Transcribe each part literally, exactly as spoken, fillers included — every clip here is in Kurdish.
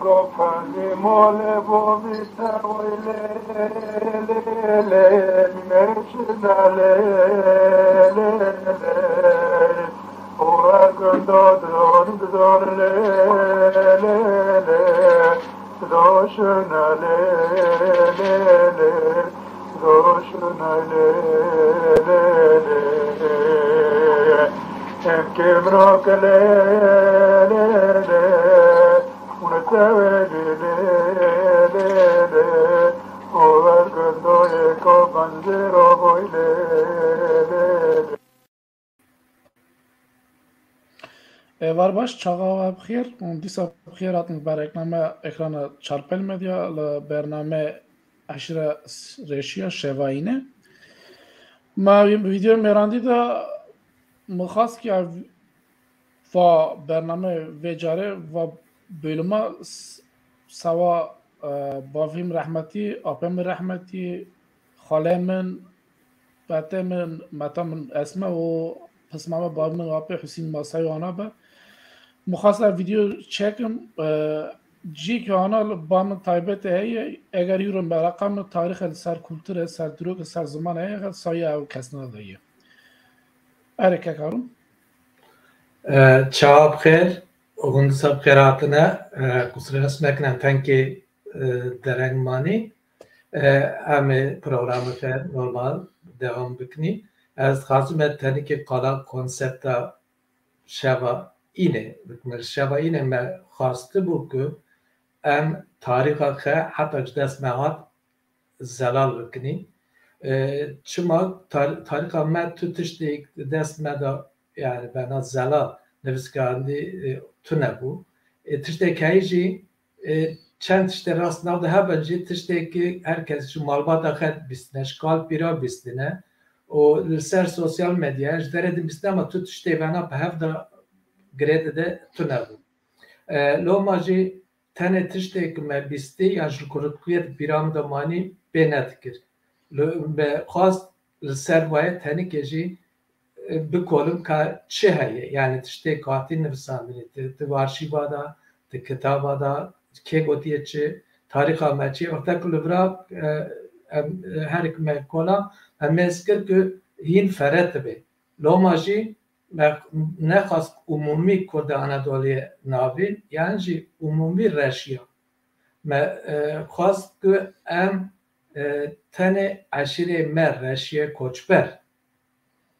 Gopani mole bovi tawile le le le, meşna le le le, ora gundo dron dron le le le, doşna le le le, doşna le le le, em kemro ke le le le. Êvar baş, çaxa we bi xêr. Hûn dîsa bi xêr hatin ber rekname ekrana Çarpel Medya, li bername Eşîre Reşiya Şevayîne. Ma vîdeo mêrandî de min xwest ki ev va bername vê carê, va bölüma s-, sewa, e, bavê min rehmetî, apê min rehmetî, xalê min, petê min, meta min Esme û pisma min, bavê min, apê Husîn Masayî û ana be. Min xwest ev vîdeo çekim, e, cî ki ana li ba min taybet heye, eger îro mereqa min tarîxe li ser kulturê, ser dîrokê, ser zimanê heye, sayê ew kesna de ye. Erê kek Harûn. E, çawa bi xêr, hûn dîsa bi xêr hatine. E, qusûrê hez mekin, em tenkê, e, dereng manî. E, em ê programê xwe normal dewam bikinî. Ez dixwazim me tenîkê qala konsepta şeva înê bikim. Şeva înê me xwestibû ku em tarîxa xwe heta ji dest me hat zelal bikinî. E, çima tar-, tarîxa me tu tiştê dest me de, yani bena zelal, nivîskandî, e, tune bû. E, tiştê heye jî, e, çend tiştê rast nav de hebin jî, tiştê ki her kes ji malbata xwe bistine, ji kal pîra bistine û li ser sosyal medya ji derê din bistine, ama tu tiştê vena bi hev de girê dide tune bû. E, loma jî tenê tiştê ku me bîstî yan ji kurikiyê di pîra min de manî pê nedikir. Li, me xwest li ser wayê tenike jî, e, bikolim ka çi heye, yani tiştê ku hatî nivisandinê, di, di arşîva de, di kitaba de, kê gotiye çi, tarîxa me çi, wexta ku li vira, e, em, e, her ku me kola, em hêz kir ku hîn fere dibe. Loma jî me nexwest umûmî Kurda Anadoliyê navîn, yan jî umûmî reşiya. Me, e, xwest ku em, e, tenê eşîrê me reşiyê koçber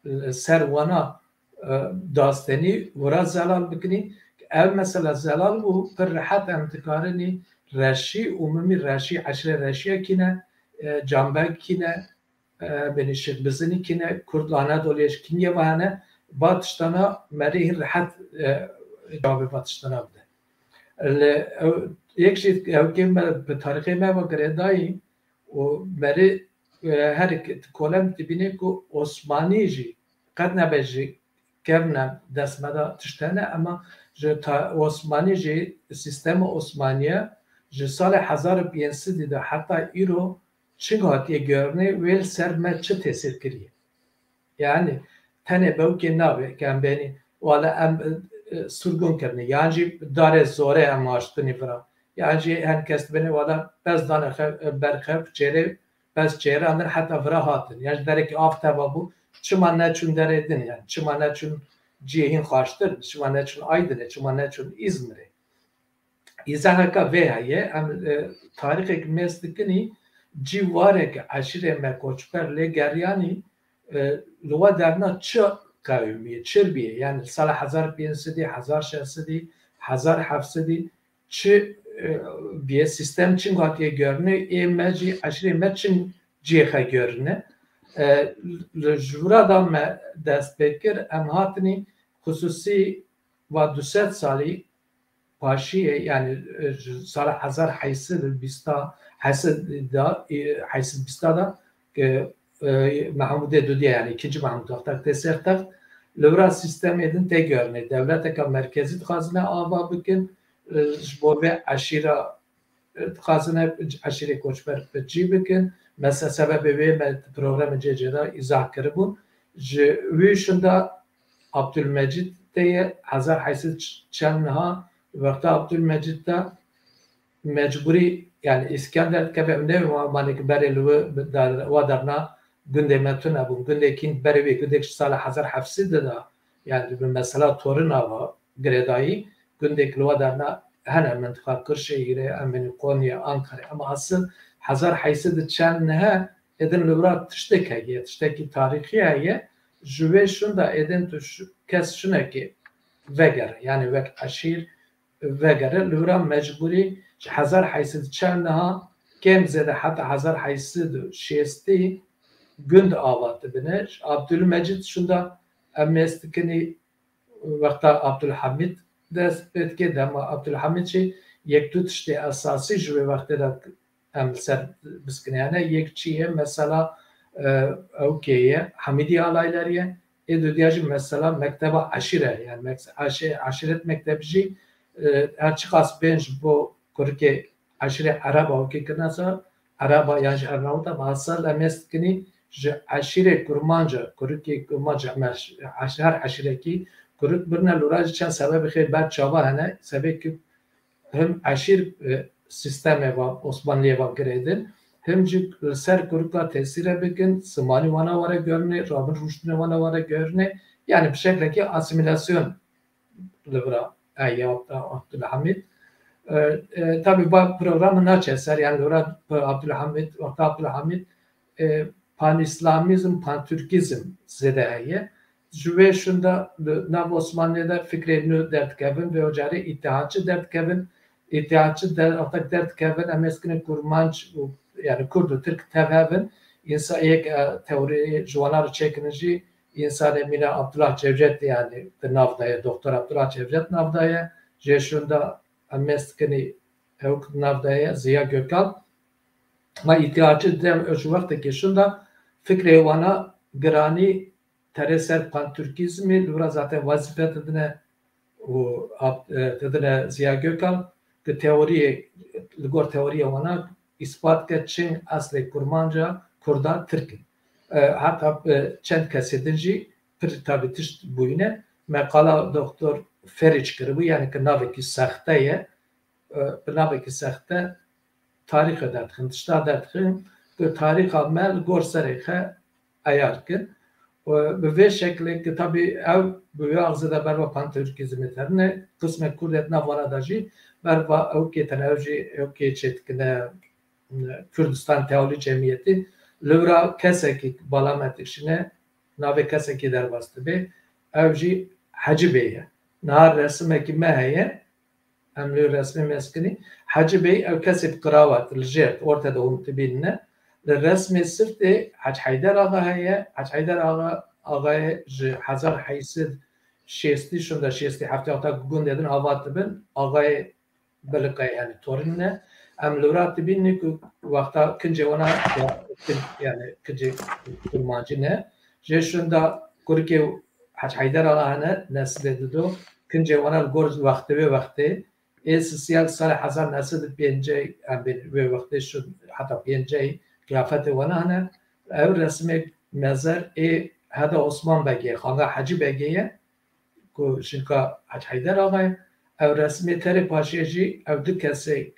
li ser wana, e, dastenî wira zelal bikinî. Ev mesela zelal bû, pir rehet em dikarinî reşî, umûmî reşî, eşîrê reşiya kî ne, e, Canbeg kî ne, e, benî Şêx Bizinî kî ne, Kurd li Anadoliyê ji kîngê ve hene, va tiştana merî hîn rehet, e, cavê va tiştana bide. Li, ew, yek jî ew kêm me bi tarîxê me ve girêdayî û merî, e, her kolem dibîne ku Osmanî jî qet nebe ji kevne dest me de tişt hene, ema ji ta-, Osmanî jî, sîstema Osmaniye ji salê hezar û pênc sedî de heta îro çi hatiye guherînê, wê li ser me çi tesîr kiriye? Yani tenê bewkê nabê ke em bênî, wala em, e, e, surgun kirine, yan jî darê zorê em aştinî vira, yan jî hin kes dibêne, wala bes dane xev, e, ber xev çêrê, bes çêrandin heta vira hatin. Yan ji derekî av teva bû, çima neçûn derê din, yani çima neçûn cihê hîn xaştir, çima neçûn Aydinê, çima neçûn Îzmirê? Îzaheke vê heye, em, e, tarîxek mêz dikinî, cî warek eşîrê me koçber lê geriyanî, e, li we derna çi qewimiye, çi biye? Yani li sala hezar pênc sedî, hezar şeş sedî, hezar heft sedî çi, e, biye? Sîstem çing hatiye görünê, ê me jî, eşîrê me çing cihê xwe görüne? E, li jûra da me dest pê kir, em hatinî xusûsî va du sed salî paşiyê, yani, e, ji sala hezar heyşsed û bîsta, heyşsed da, e, heyşsed bîsta da, e, e, Mehmûdê Dudî, yani ikinci Mehmûd, wexta tê ser text, li vira sîstemê din tê guherînê. Dewleteke merkezî dixwazine ava bikin, e, ji bo vê eşîra, e, dixwazine eşîrê koçber bi cî bikin. Mesela sebebê wê me di programê cê cê de îzah kiribûn. Ji wî şinda Abdülmecid de ye, hezar heyşsed çel niha, wexta Abdülmecid de mecbûrî, yani îskan derdikeve, ew ne malekî berê li we da-, wa derna gundê me tune bûn. Gundê kîn berê wê, gundek ji sala hezar heft sed de da, yani li bin mesela Torina va girêdayî, gundek li wa derna hene mintiqa Kırşehir'e, em bên Konya, Ankara. Ama asıl hezar heyşt sed çend nihe, êdin li wira tiştek heye, tiştekî tarîxî heye, ji wê şûnda êdin tu ş-, kes şûnekê vegere, yani wek eşîr vegere, li wira mecbûrî ji hezar heyşt sed çend niha kêm zêde heta hezar heyşt sed û şêstî gund ava dibine. Abdülmecid şûnda em mêz dikinî wexta Abdülhamid dest pê dike, dema Abdülhamid jî yek du tiştê esasî ji wê wextê de em li ser biskiniyane. Yek çi ye, mesela, e, ewkê ye, Hamidî alayler ye. Ê dudiya jî mesela mekteba eşîre, yani mek-, eşe-, eşîret mektebi jî, e, her çiqas bên ji bo kurikê eşîrê Ereba wekî kirina sa, Ereba yan jî Ernawuta, ma sal em mêz dikinî ji eşîrê Kurmanca, kurikê Kurmanca, em eş-, eş-, her eşîrekî kurik birine, li wira jî çend sebebê xêr ber çava hene, sebekî him eşîr, e, sîstemê va, Osmanliyê va girêdin, him jî li ser kurika tesîre bikin, zimanî wana were görünê, rabin rûştinê wana were görünê, yani bi şeklekî asîmîlasyon li vira heye Abd-, Abdülhamid. E, e, tabi va programı naçe ser, yani li vira Abdülhamid, wexta Abdülhamid, e, panîslamîzm, pantürkîzm zêde heye. Ji wê şûnda li nav Osmanliyê de fikrê nû derdikevin, vê carê îttihatçi derdikevin. Îttihatçi der-, artık derdikevin, em êz kirin kurmanc û, yani kurd û tirk tev hevin. Însa yek, e, teorî ji wana re çêkirin jî, însanê mîna Abdullah Cevdet, yani di nav de ye, Doktor Abdullah Cevdet nav de ye. Jê şûnda em êz dikinî ew nav de ye, Ziya Gökalp. Ma îttihatçi dem ji wextekê şûnda fikrê wana giranî terê ser pantürkîzmê, li wira zaten wezîfe didine û ap-, e, didine Ziya Gökalp, ki teoriyê, li gor teoriya wana îspat ke çin eslê kurmanca kurda tirk in. E, heta, e, çend kesê din jî pir tabî tişt bûyîne. Me qala Doktor Feriç kiribû, yani ki navekî sexte ye, e, bi navekî sexte tarîxê derdixin, tişta derdixin, ku tarîxa me li gor serê xe eyar kin. Û bi vê şeklê ki tabî ew bi wê axzê de berva panturkîzmê derine, qismek Kurdê di nav wana de jî berva ewkê tene ew jî ewkê çêdikine Kurdistan Teolî Cemiyetî, li wira kesekî bala me dikişîne, navê kesekî derbas dibe, ew jî Hecî Bey ye. Niha resimekî me heye, em li resmê mêz kinî. Hecî Bey ew kesê bi qiravat, li jêr, orte de hûn dibînine. Li resmê siftê Hec Heyder Axa heye. Hec Heyder Axa, Axayê ji hezar heyşt sed şêstî şûnda şêstî heftê wexta ku gundê din ava dibin, Axayê Biliqayê, yani torîn ne. Em li wira dibînî ku wexta kincê wana, yani kincê kurmancî ne. Jê şûnda kurikê Hec Heyder Axa hene, nesilê dido. Kincê wana li gor wextê wê wextê. Ê sisiya li salê hezar neh sed û pêncî, em bên wê wextê şûn heta pêncî qiyafetê wana hene. Ew resimê mezer ê heda Osman Begê, xanga Hecî Begê ye, ku jinka Hec Heyder Axa ye. Ew resimê terê paşê jî ew du kesê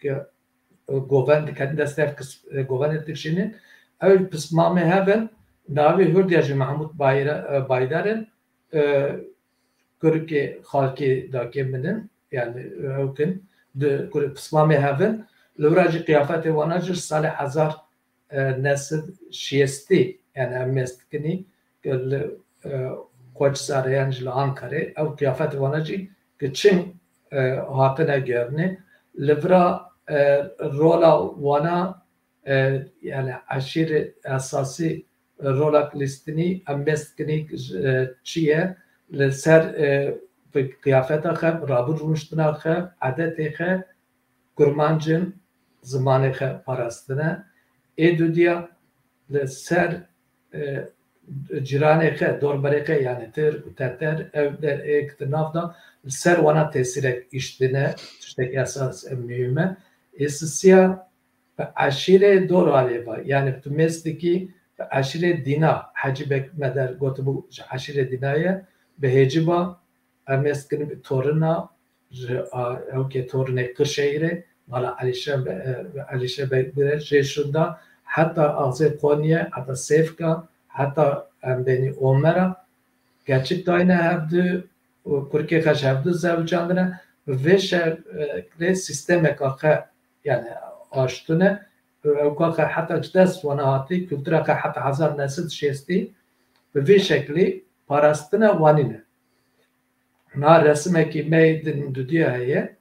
ku govend dikin, dest ev kis-, govendê dikişînin. Ew pismamê hev in, navê hurdiya jî Mehmûd Bayra-, Baydar in. E, kurikê xalkê dakê min in, yani ew kin, di kurê pismamê hev in. Li wira jî qiyafetê wana jî salê hezar, e, neh sed şêstî, yani em mêz dikinî, ki li, e, Koçsarê, yani ji li Ankarê, ew qiyafetê wana jî ki çin, e, hatine gerinê. Li vira, e, rola wana e, yani eşîrê esasî, e, rolak lîstinî, em mêz dikinî, e, çi ye? Li ser, e, bi qiyafeta xe, rabûn rûniştina xe, edetê xe, kurmancin, zimanê xe parastine. Ê dudiya li ser, e, cîranê xe, dorberê xe, yani tirk û teter, ev der ê ki di nav de, li ser wana tesîrek îştine, tiştek esas, e, muhîm e. Ê sisiya bi eşîrê Doralê ve, yani tu mêz dikî bi eşîrê Dîna, Hecî Beg me der gotibû ji eşîrê Dîna ye, bi hêcî ve em mêz dikin bi torina, ji a, ewkê torinê Qirşehîrê, mala Elîşe Be-, e, Elîşe Bekbire, jê şûnda heta axzê Qonyê, heta Sêvka, heta em bênî Omera, keçik dayne hevdu û kurkê xwe ji hevdu zewicandine. Bi vê şeklê sîstemeka xwe, yani, aştine. Ewka xwe heta ji dest wana hatî, kultura xwe heta hezar neh sed û şêstî bi vê şeklî parastine, wanîne. Na resimekî me yê din dudiya heye.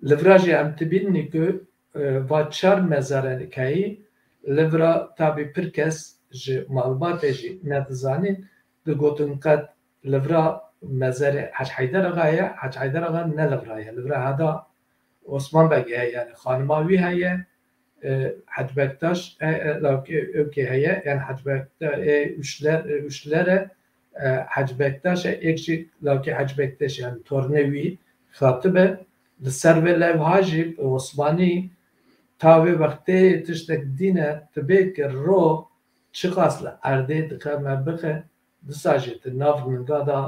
Li vira jî em dibînin ku, e, va çar mezarên keyî li vira tabî pir kes ji malbatê jî nedizanîn, digotin qet li vira mezerê Hec Heyder Axa ye, Hec Heyder Axa ne li vira ye. Li vira heda Osman Begê heye, yani xanima wî heye, e, Hec Bektaş, e, e, lawkê ewkê heye, yani Hec Bekta-, e, Uşler, e, Uşler e, e, Hec Bektaş e, êk jî lawkê Hec Bektaş, yani tornê wî Xatib e. Li ser vê lewha jî Osmanî ta wê wextê tiştek dîne, dibê ki ro çiqas li erdê dixe me bixe, disa jî di nav ninga de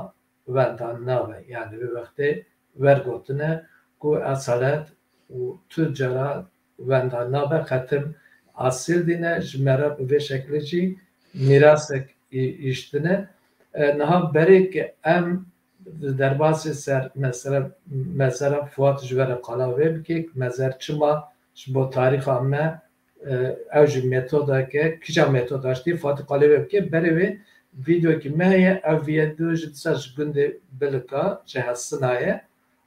wenda nabe. Yani wê wextê wergotine ku esalet û tu cara wenda nabe, xetim asîl dîne, ji me re bi vê şeklê jî mîrasek î-, îştine. E, niha berê ki em di derbasê ser mesela mezera Fuat ji we re qala wê bike, mezer çima ji bo tarîxa me, e, ew jî metodeke, kîja metoda ji tê Fuatî qalê wê bike, berê wê vîdeokî me heye, ev vîdeo jî disa ji gundê Bilika, ji Hesina ye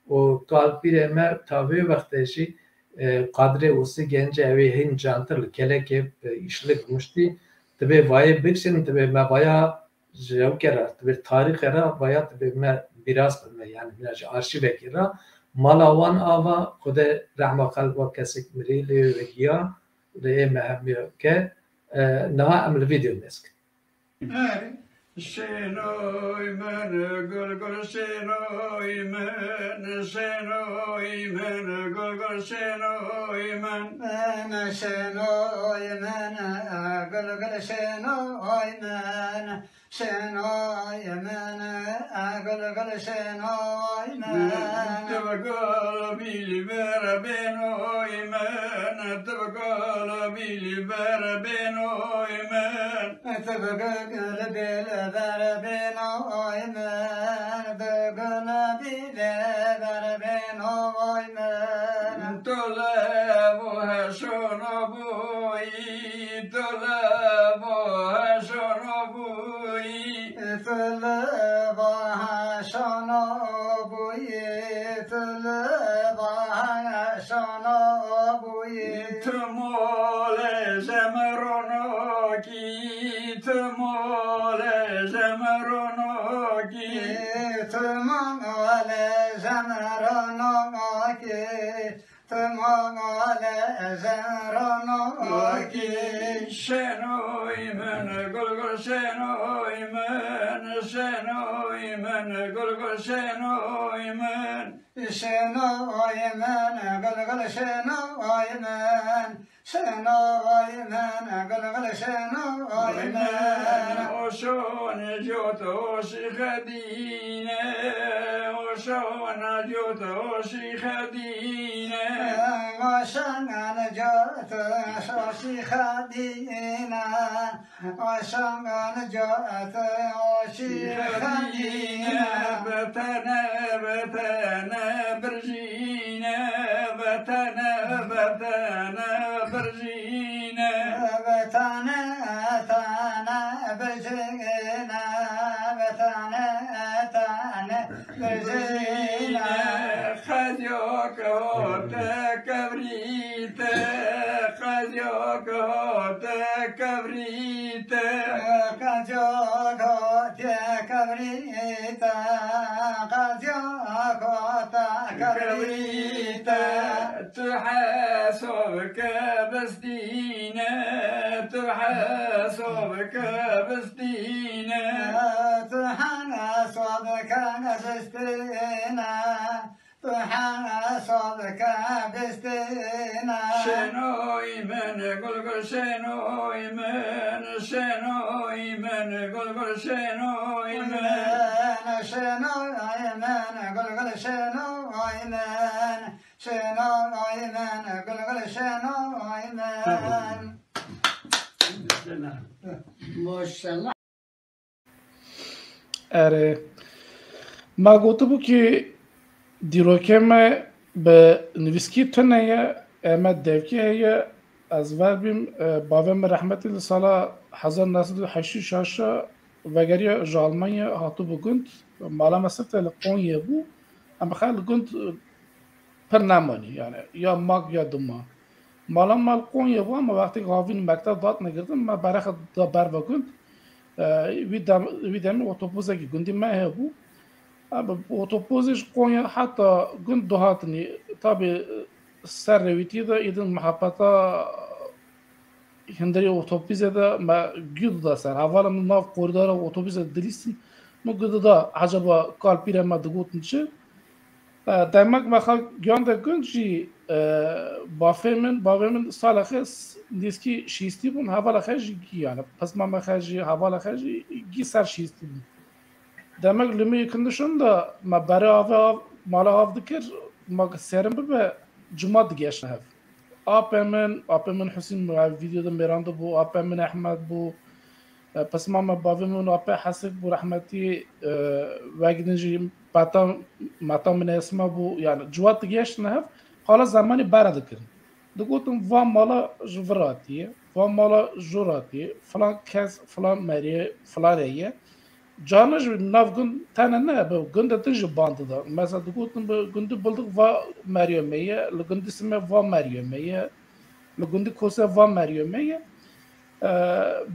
û kalpîrê me ta vê wextê jî, e, Kadrê Usî gencê ew ê hîn cantir li kelekê, e, îşlik muştî, dibê vayê bikişînin, dibê me vaya ji ewke re, dibê tarîxê re vaya dibê me bîras bime, yani mina ji arşîvekê re. Mala wan ava, Xwedê rehma xelk wa kesek mirî lê wê giya, lê ê me hemiya ke, e, niha em li vîdeo mêz kin. Şênoy min, gul gul şênoy min, şênoy min, gul gul şênoy min. Min şênoy min, gul gul şênoy min. Şênoy min, gul gul şênoy min. Tibgul bîlber bênoy min, tibgul bîlber bênoy min. Tibgul bîlber bênoy min, bigul bîlber bênoy min. Tu levo heşono bûyî, tu levo heşono bûyî. Tu li va heşano bûyî, tu li va heşano bûyî. Tu molê jemeronokî, tu molê jemeronokî. Tu molê jemeronokî. Temale zeranokî. Şenoy min, gul gul şenoy min, şenoy min, gul gul şenoy min. Şenoy min, gul gul şenoy min, şenoy min, gul gul şenoy min. Oşon jot oşi xedîne, oşon jot oşi xedîne. Oşon jot oşi xedîne, oşon jot oşi xedîne. Betene, betene birjîne, betene, betene birjîne. Betene, tene birjîne, betene, tene. Birjîne. Qezyok hote kevrîte, qezyok hote kevrîte. Qezyok hote kevrîte, qezyok hote kevrîte. Tu hesab ke bistîne, tu hesab ke bistîne. Tu hesab ke bistîne, tu hesab ke bistîne. Şenoy min, gul gul şenoy min, şenoy min, gul gul şenoy min. Şenoy min, gul gul şenoy min. Şenay men, gul gul şenay men. Maşallah. Erê. Ma gotibû ki dîrokê me bi nivîskî tune ye, eme devkî heye, ez ver bîm, e, bavê min rehmetî li sala hezar neh sed û heştê û şeş vegeriya ji Almanya hatibû gund, mala me sifte li Qonyê bû, em xwe li gund, e, pir nemanî, yani ya mak ya duma. Mala me li Qonyê bû, ama wextê havîn mekteb datine girtin, me berexe da ber ve gund. E, wî dem-, wî demê otobuzekî gundî me hebû. Abi, otobuzê ji Konya heta gund dihatinî, tabi ser rêwîtiyê de êdin muhabbeta hundirê otobuzê de me guh dida ser. Hevala min nav koridora otobuzê dilîstin. Min guh dida, ecaba kalpîre me digotin çi? E, demek me xwe giyande gund jî, e, bafê min, bavê min sala xwe s-, nêzkî şîstî bûn, hevala xwe jî gî, yani pisma me xwe jî, hevala xwe jî gî ser şîstî bûn. Demek li me condition de me berê avê av, mala av dikir, ma serin bibe, cuma digeşne hev. Apê min, apê min Husîn, me ev vîdeo de mêrandibû, apê min Ehmed bû, e, pisma me bavê min û apê Hesik bû rehmetî, e, wek din jî peta, meta min Esma bû, yani ciwat digeştine hev, qala zemanî bere dikirin. Digotin, va mala ji vir hatiye, va mala ji jor hatiye, filan kes, filan meriye, filan reye. Carna jî nav gund tene ne, bi gundê din jî bandi de. Mesela digotin bi gundî Bildik va meriyo me ye, li gundî Sime va meriyo me ye, li gundî Kose va meriyo me ye. E,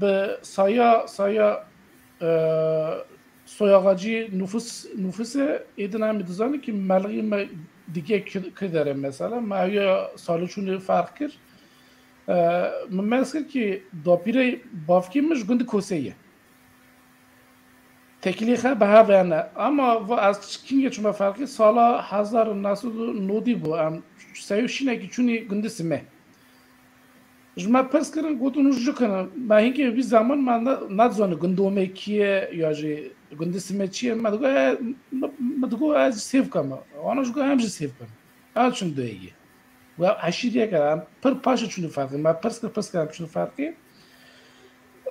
bi saya, saya, e, soyaxacî nufus, nufuse êdin em dizanî ki melixî me dige ki, ki dere mesela. Me ya salê çûnê ferq kir. E, min mez kir ki dapîrê bavkê min ji gundî Kose ye. Tekilî xe bi hev hene. Ama va ez çikingê çûme ferqî sala hezar û neh sed û nodî bû. Em seyû şînekî çûnî gundî Sime. Ji me pirs kirin, gotin, hûn ji ku ne? Me hinkê vî zeman me ne, nedizanî gundî Omê kî ye ya jî gundî Sime çi ye. Me digot, e, me, me digot ez jî sêv keme. Wana ji got em jî sêv keme. Em çûn duyê yê. We eşîriyek e, em pir paşê çûnî ferqî. Me pirs kir, pirs kir, em çûnî ferqî.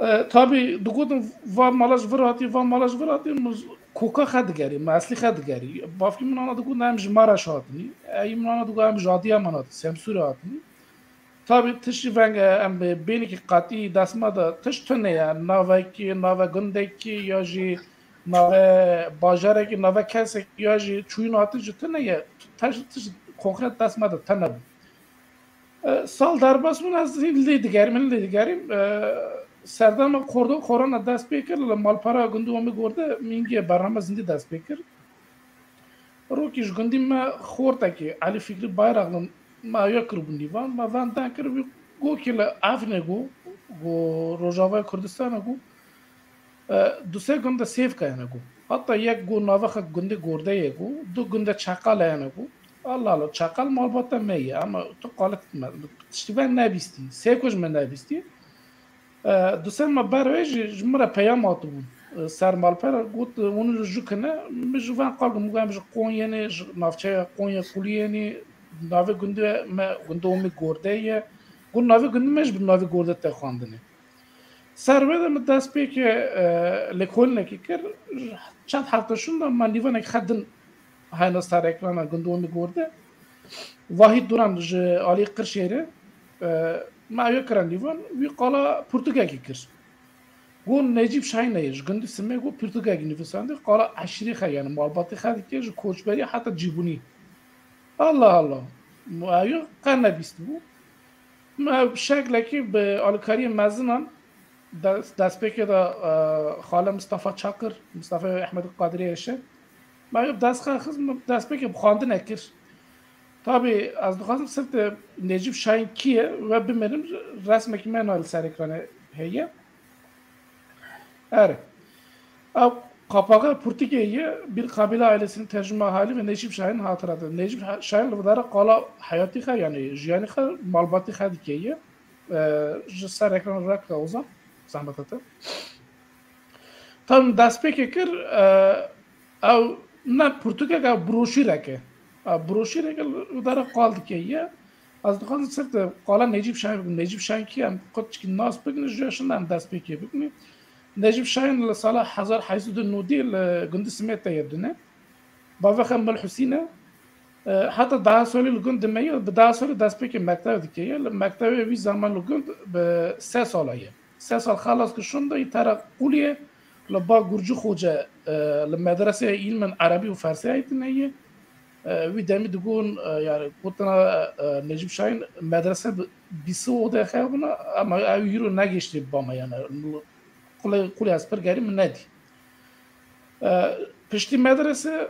E, tabî digotin, va mala ji vir hatî, va mala ji vir hatî, min koka xe digerî, me eslî xe digerî. Bavkî min ana digot, em ji Maraş hatinî. Eyî min ana digot, em ji Adiyaman hatin, Semsûrê hatinî. Tabî tiştî veng e, em bênekî qetî dest me de tişt tune ye. Navekî, nave gundekî ya jî nave bajarekî, nave kesekî ya jî çûyîn hatin jî tune ye. Tişt, tişt konkret dest me de tune bû. E, sal derbas bûn, ez hîn lê digerim, hîn lê digerim. E, serdema kordo-, korona dest pê kir, li malpera gundî Omê Gorde, min hingê bername zindî dest pê kir. Rokî ji gundî me xortekî, Elî Fikrî Bayrakli, me ya kiribû nîvan, me van den kir, wî go ki li Efrînê go, go Rojavayê Kurdistanê go, e, du sê gund de sêv kayene go. Heta yek go nave xwe gundê Gordeyê go, du gundê Çeqaleyene go. Allah Allah, Çeqal malbata me ye, ama tu qalet me, tiştî ve nebîstî, sêv ku ji me nebîstî. E, du sê me ber wê jî ji min re peyam hatibûn. E, ser malpera got, hûn li jû kine, min ji van qal min got, em ji Qonyê ne, ji navçeya Konya Kuliyê ne, navê gundê me, gundê Omê Gorde ye. Got, navê gundê me jî bi navê Gorde tê xwendinê. Ser wê de min dest pê ke, e, lêkolînekê kir, çend hefte şûn de me nîvanek xe din hene ser ekrana gundê Omê Gorde. Vahît Duran ji alî Qirşêrê, e, me ew kira nîvan, wî qala pirtûkekî kir. Got Necîb Şahîn heye, ji gundî Simê got pirtûkekî nivîsandî, qala eşîrê xe, yani malbatê xe dike, ji koçberî heta cîbûnî. Allah Allah. Ew qe nebîstibû. Me bi şeklekî bi alîkariyê mezinan des-, destpêkê de, e, xale Mistefa Çakir, Mistefa Ehmed Qadirê Eşe, me bi dest xwe xist, me destpêkê bi xwendinê kir. Tabî ez dixwazim sifte Necîb Şahîn kî ye we bimênim, resmekî me na li ser ekranê heye. Erê. Ev qapaxa pirtûkê ye, Bir Kabile Ailesinin Tercüme Hali ve Necip Şahin Hatıratı. Necip Ha-, Şahin li vî dara qala heyatî xe, yani jiyanî xe, malbatî xe dike ye. E, ji ser ekran rek de Ozan, zehmeta te. Tam destpêkê kir, e, ew ne pirtûkek, ew broşûrek e. A, broşûreke li dara qal dike ye. Ez dixwazim ser te qala Necîb Şahin bikim. Necîb Şahin kî em qutçikî nas bikin, ji şinda em dest pê kê bikin. Necîb Şahin li sala hezar heyşt sed û nodî li gundî Simêt de ye dune. Bavê xwe Mil Husîn e. E, heta daha salî li gund dime ye, bi daha salî destpêkê mekteb dike ye. Li mektebê wî zaman li gund bi se sala ye. Se sal xelas ki şunda î tera quliyê li ba Gurcî Xoce, e, li medreseya îlmên erebî û ferseyayî tine ye. E, wî demî digon, e, yani gotina, e, Necîb Şahin medrese bi bîsi ode xebûna, ama ew hîro negiştî ba me yani. Qulê, qulê ez pir gerî min nedî. E, piştî medrese,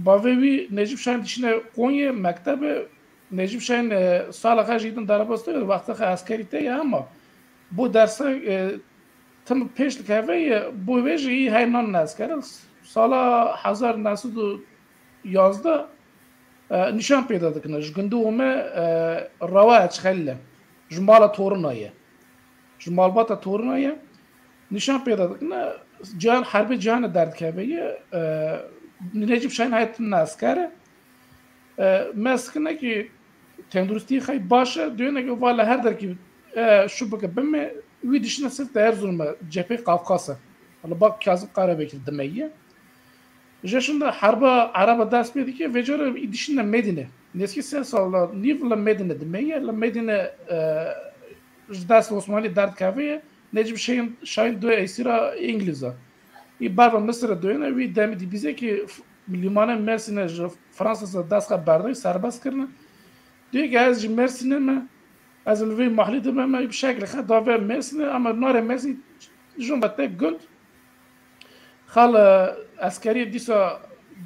bavê wî Necîb Şahin dişine Qonyê, mektebe, Necîb Şahin, e, sala xwe jî din derebas te, wexta xwe eskerî te ye, ama bo dersa, e, tim pêş dikeve ye, bo wê jî î hey nan neskere. Sala hezar neh sed û yazdeh, e, nîşan pêda dikine. Ji gundî Ome, e, Rawa Eçxelî, ji mala torina ye. Ji malbata torina ye. Nîşan pêda dikine. Cihan, herbê cihane derdikeve ye. E, Necîb Şahin hey tim neskere. E, me sikine ki tenduristî xey baş e, duyene ki va li her derkî, e, şû bike bime, wî dişine sirte Erzurumê, cephê Qafqasê. Li ba Kazim Karabekir dime ye. Ji şinda herba Ereba dest pê dike, vê cara î dişine Medîne. Nêzîkî sê sala nîv li Medîne dime ye, li Medîne, e, ji dest Osmanî derdikeve ye. Necîb Şahin, Şahin dû esîra Îngilîza. Î berva Misirê duyene, wî demî dî bîze ki f-, lîmanê Mersînê ji Fransa dest xwe berdayî, serbest kirine. Duyê ki ez ji Mersînê me, ez li vê mahlî de me, me bi şeklê xwe dave Mersînê, ama nare Mersîn, jin ve te gund. Xal, e, eskerî dîsa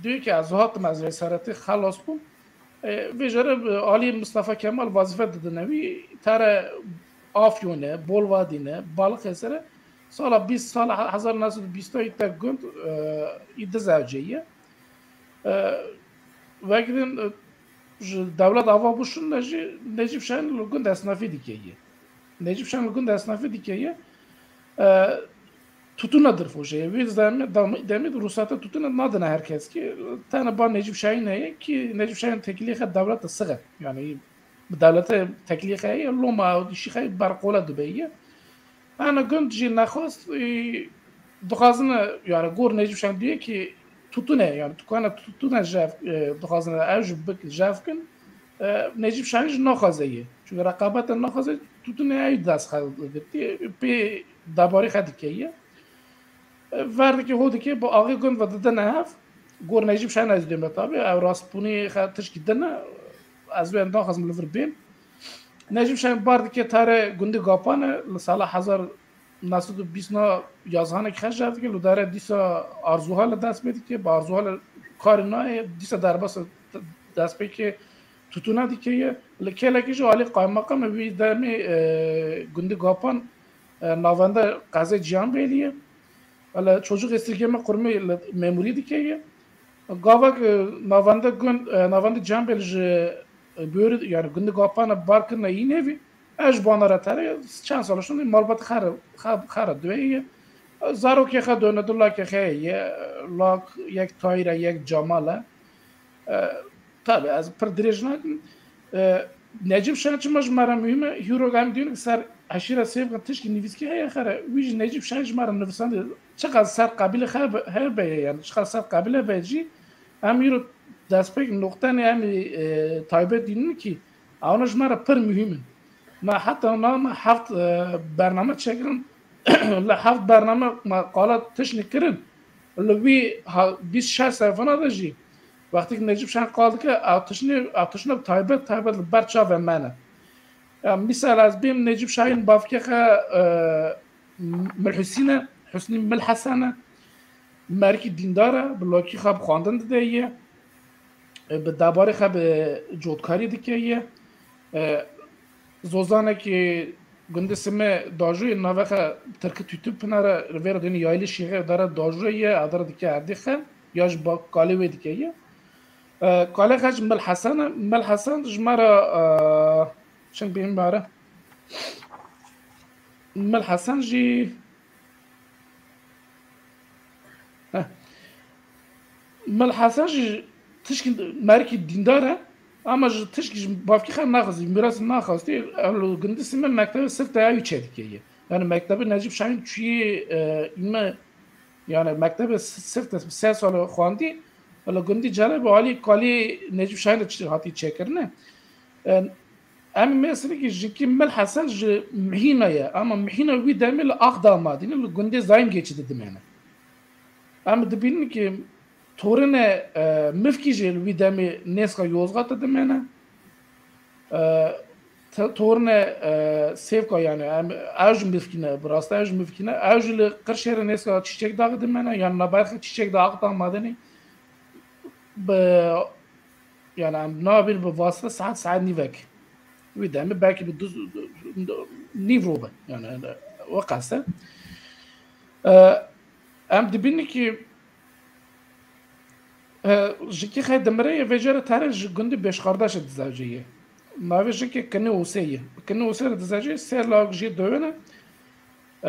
duyê ki ez hatim, ez cesaretî xelas bûm. E, vê jere, e, alî Mistefa Kemal wazîfe didine wî, tere Afyonê, Bolvadînê, Balixê sere, sala bîst, sala he-, hezar neh sed û bîstayî te gund, e, î dizewcê ye. E, wek din, e, ji dewlet ava bû şûnde jî Necîb Şahin li gund esnafî dike ye. Necîb Şahin li gund esnafî dike ye. E, tutuna dirfoşe ye. Wî demê, demê, demê de ruhsata tutuna nadine her kes ki. Tene ba Necîb Şahin heye ki Necîb Şahin tekilî xe dewlete sixe. Yani bi dewlete tekilî xe ye, loma û dişî xe berqola dibe ye. Ana gund jî nexwast, e, dixwazine, yani gor Necîb Şahin diye ki tutune, yani tukana tutune jev, e, dixwazine ev jî bik-, jev kin. E, Necîb Şahin jî naxwaze ye. Çünkü reqabete naxwaze, tutune ew dest xwe girtiye, pê debarî xwe dike ye. E, ver dike, ho dike, bi axê gund ve didine hev. Gor Necîb Şahin ez diyeme tabi, ev rastbûnî xe tişkî din e, ez wê naxwazim li vir bêm. Necîb Şahin bar dike tare gundî Gapanê, li sala hezar neh sed û bîst na yazhanek xerc dike, li dare dîsa Arzuhale dest pê dike, bi Arzuhale karê nayê, dîsa derbas dest pê ke tutuna dike ye. Li Kelekî jî alî qaymeqam e, wî demê, e, gundî Gapan, e, navenda qezê Cihanbêlî ye. Li Çocuk Esirgeme Kurmê li memurî dike ye. Gavek, e, navenda gund, e, navenda Cihanbêl ji, e, Börî, yani gundî Gapan e bar kirine î nevî. Ez ji bana re tere, çend sal şûnî malbat xer, xer, xer diwê ye. Zarokê xe done, du lakê xe ye, lak yek Tahîr e, yek Cemal e. E, tabi ez pir dirêj nakim. E, Necîb Şen çima ji me re muhîm e? Hîro em dînin ser eşîra Sêvkan tişkî nivîskî heye xere. Wî jî Necîb Şen ji me re nivîsandî. Çiqas ser qebîlê xe be, her be ye, yani çiqas ser qebîle be jî, em hîro destpêk noqtenê em ê, e, taybet dînin ki, ewna ji me re pir muhîm in. Me heta na me heft, e, bername çêkirin, li heft bername me qala tiştê kirin. Li wî ha-, bîst şeş sefana de jî, wextê ki Necîb Şahin qal dike, ew tiştê, ew tiştê taybet, taybet li ber çavê me ne. Ya, misal ez bêm Necîb Şahin bavkê xe, e, Mil Husîn e, Husnî Mil Hesen e, merikî dîndar e, bi lakî xwe bi xwendin dide ye, e, bi debarê xwe bi cotkarî dike ye. E, zozanekî gundê Simê dajû ye, navê xwe Tirkî Tûtû Pinare, li vê re dêne Yaylî Şîxê dare dajû ye, adara dike erdî xe, ya ji ba-, kalê wê dike ye. E, kalê xe ji Mil Hesen e, Mil Hesen ji me re, e, çend bîn bare. Mil Hesen jî, heh. Mil Hesen jî tişkî merikî dîndar e, ama ji tişkî ji bavkî xwe naxwazî, mîras naxwazî, ew li gundî Sime mektebe Sifte ew çêdike ye. Yani mektebe Necîb Şahîn çûyî, e, îme, yani mektebe Sifte sê sal xwendî, li gundî Celebê alî kalî Necîb Şahîn de çi-, hatî çêkirine. E, em mesela ki jinkî Mil Hesen ji Mihîna ye, ama Mihîna wî demê li Axda Madîne, li gundê Zayim Geçî de dimene. Em dibînin ki torine, e, Mifkî jî li wî demê nêska Yozgatê dimene. E, te-, torine, e, Sêvka, yani em, ew ji Mifkî ne, bi rastî ew ji Mifkî ne. Ew jî li Qirşêrê nêska Çîçek Daxê dimene, yani naberxê Çîçek Daxê Axda Madîne. Bi, yani em nabîn bi vasite saet, saet nîvek. Wî demê belkî bi du, nîv rû be. Yani, yani, o qas e. E, em dibînin ki, e, jinkî xwe dimire ye, vê carê tere ji gundî Beşkardaşê dizewce ye. Navê jinkê Kinê Ûsê ye. Kinê Ûsê re dizewce ye, sê lawik jê dewê ne.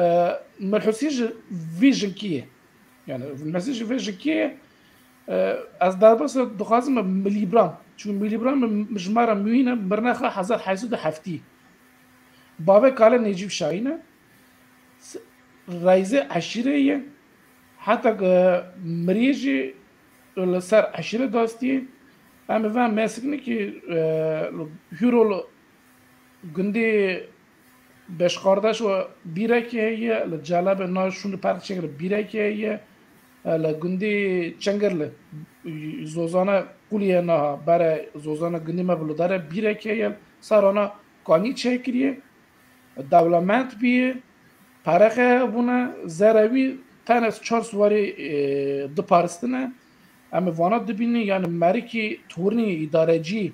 E, Mirhusî ji vî jinkî ye. Yani, mesî ji vê jinkî ye. E, ez derbasa dixwazim Milîbram. Çünkü Milîbram ji me re muhîm e, mirine xwe hezar heyt sed û heftî. Bavê kale Necîb Şahîn e. S-, reyzê eşîrê ye. Heta ku miriyê jî li ser eşîrê dastî. Em ê ve mesikne ki, e, hûro li gundî Beşkardaş û bîrekê heye, li Celebê na şûnî perçek li bîrekê heye, e, li gundî Çingirli, Zozana Qulî ye naha, bere Zozana gundî me bi li dere bîrekê heye, serana kanî çêkiriye, dewlemend bîye, perexe hebûne, zerewî tenê çar siwarî, e, diparistine. Em ê vana dibînin, yani merikî tornî îdarecî,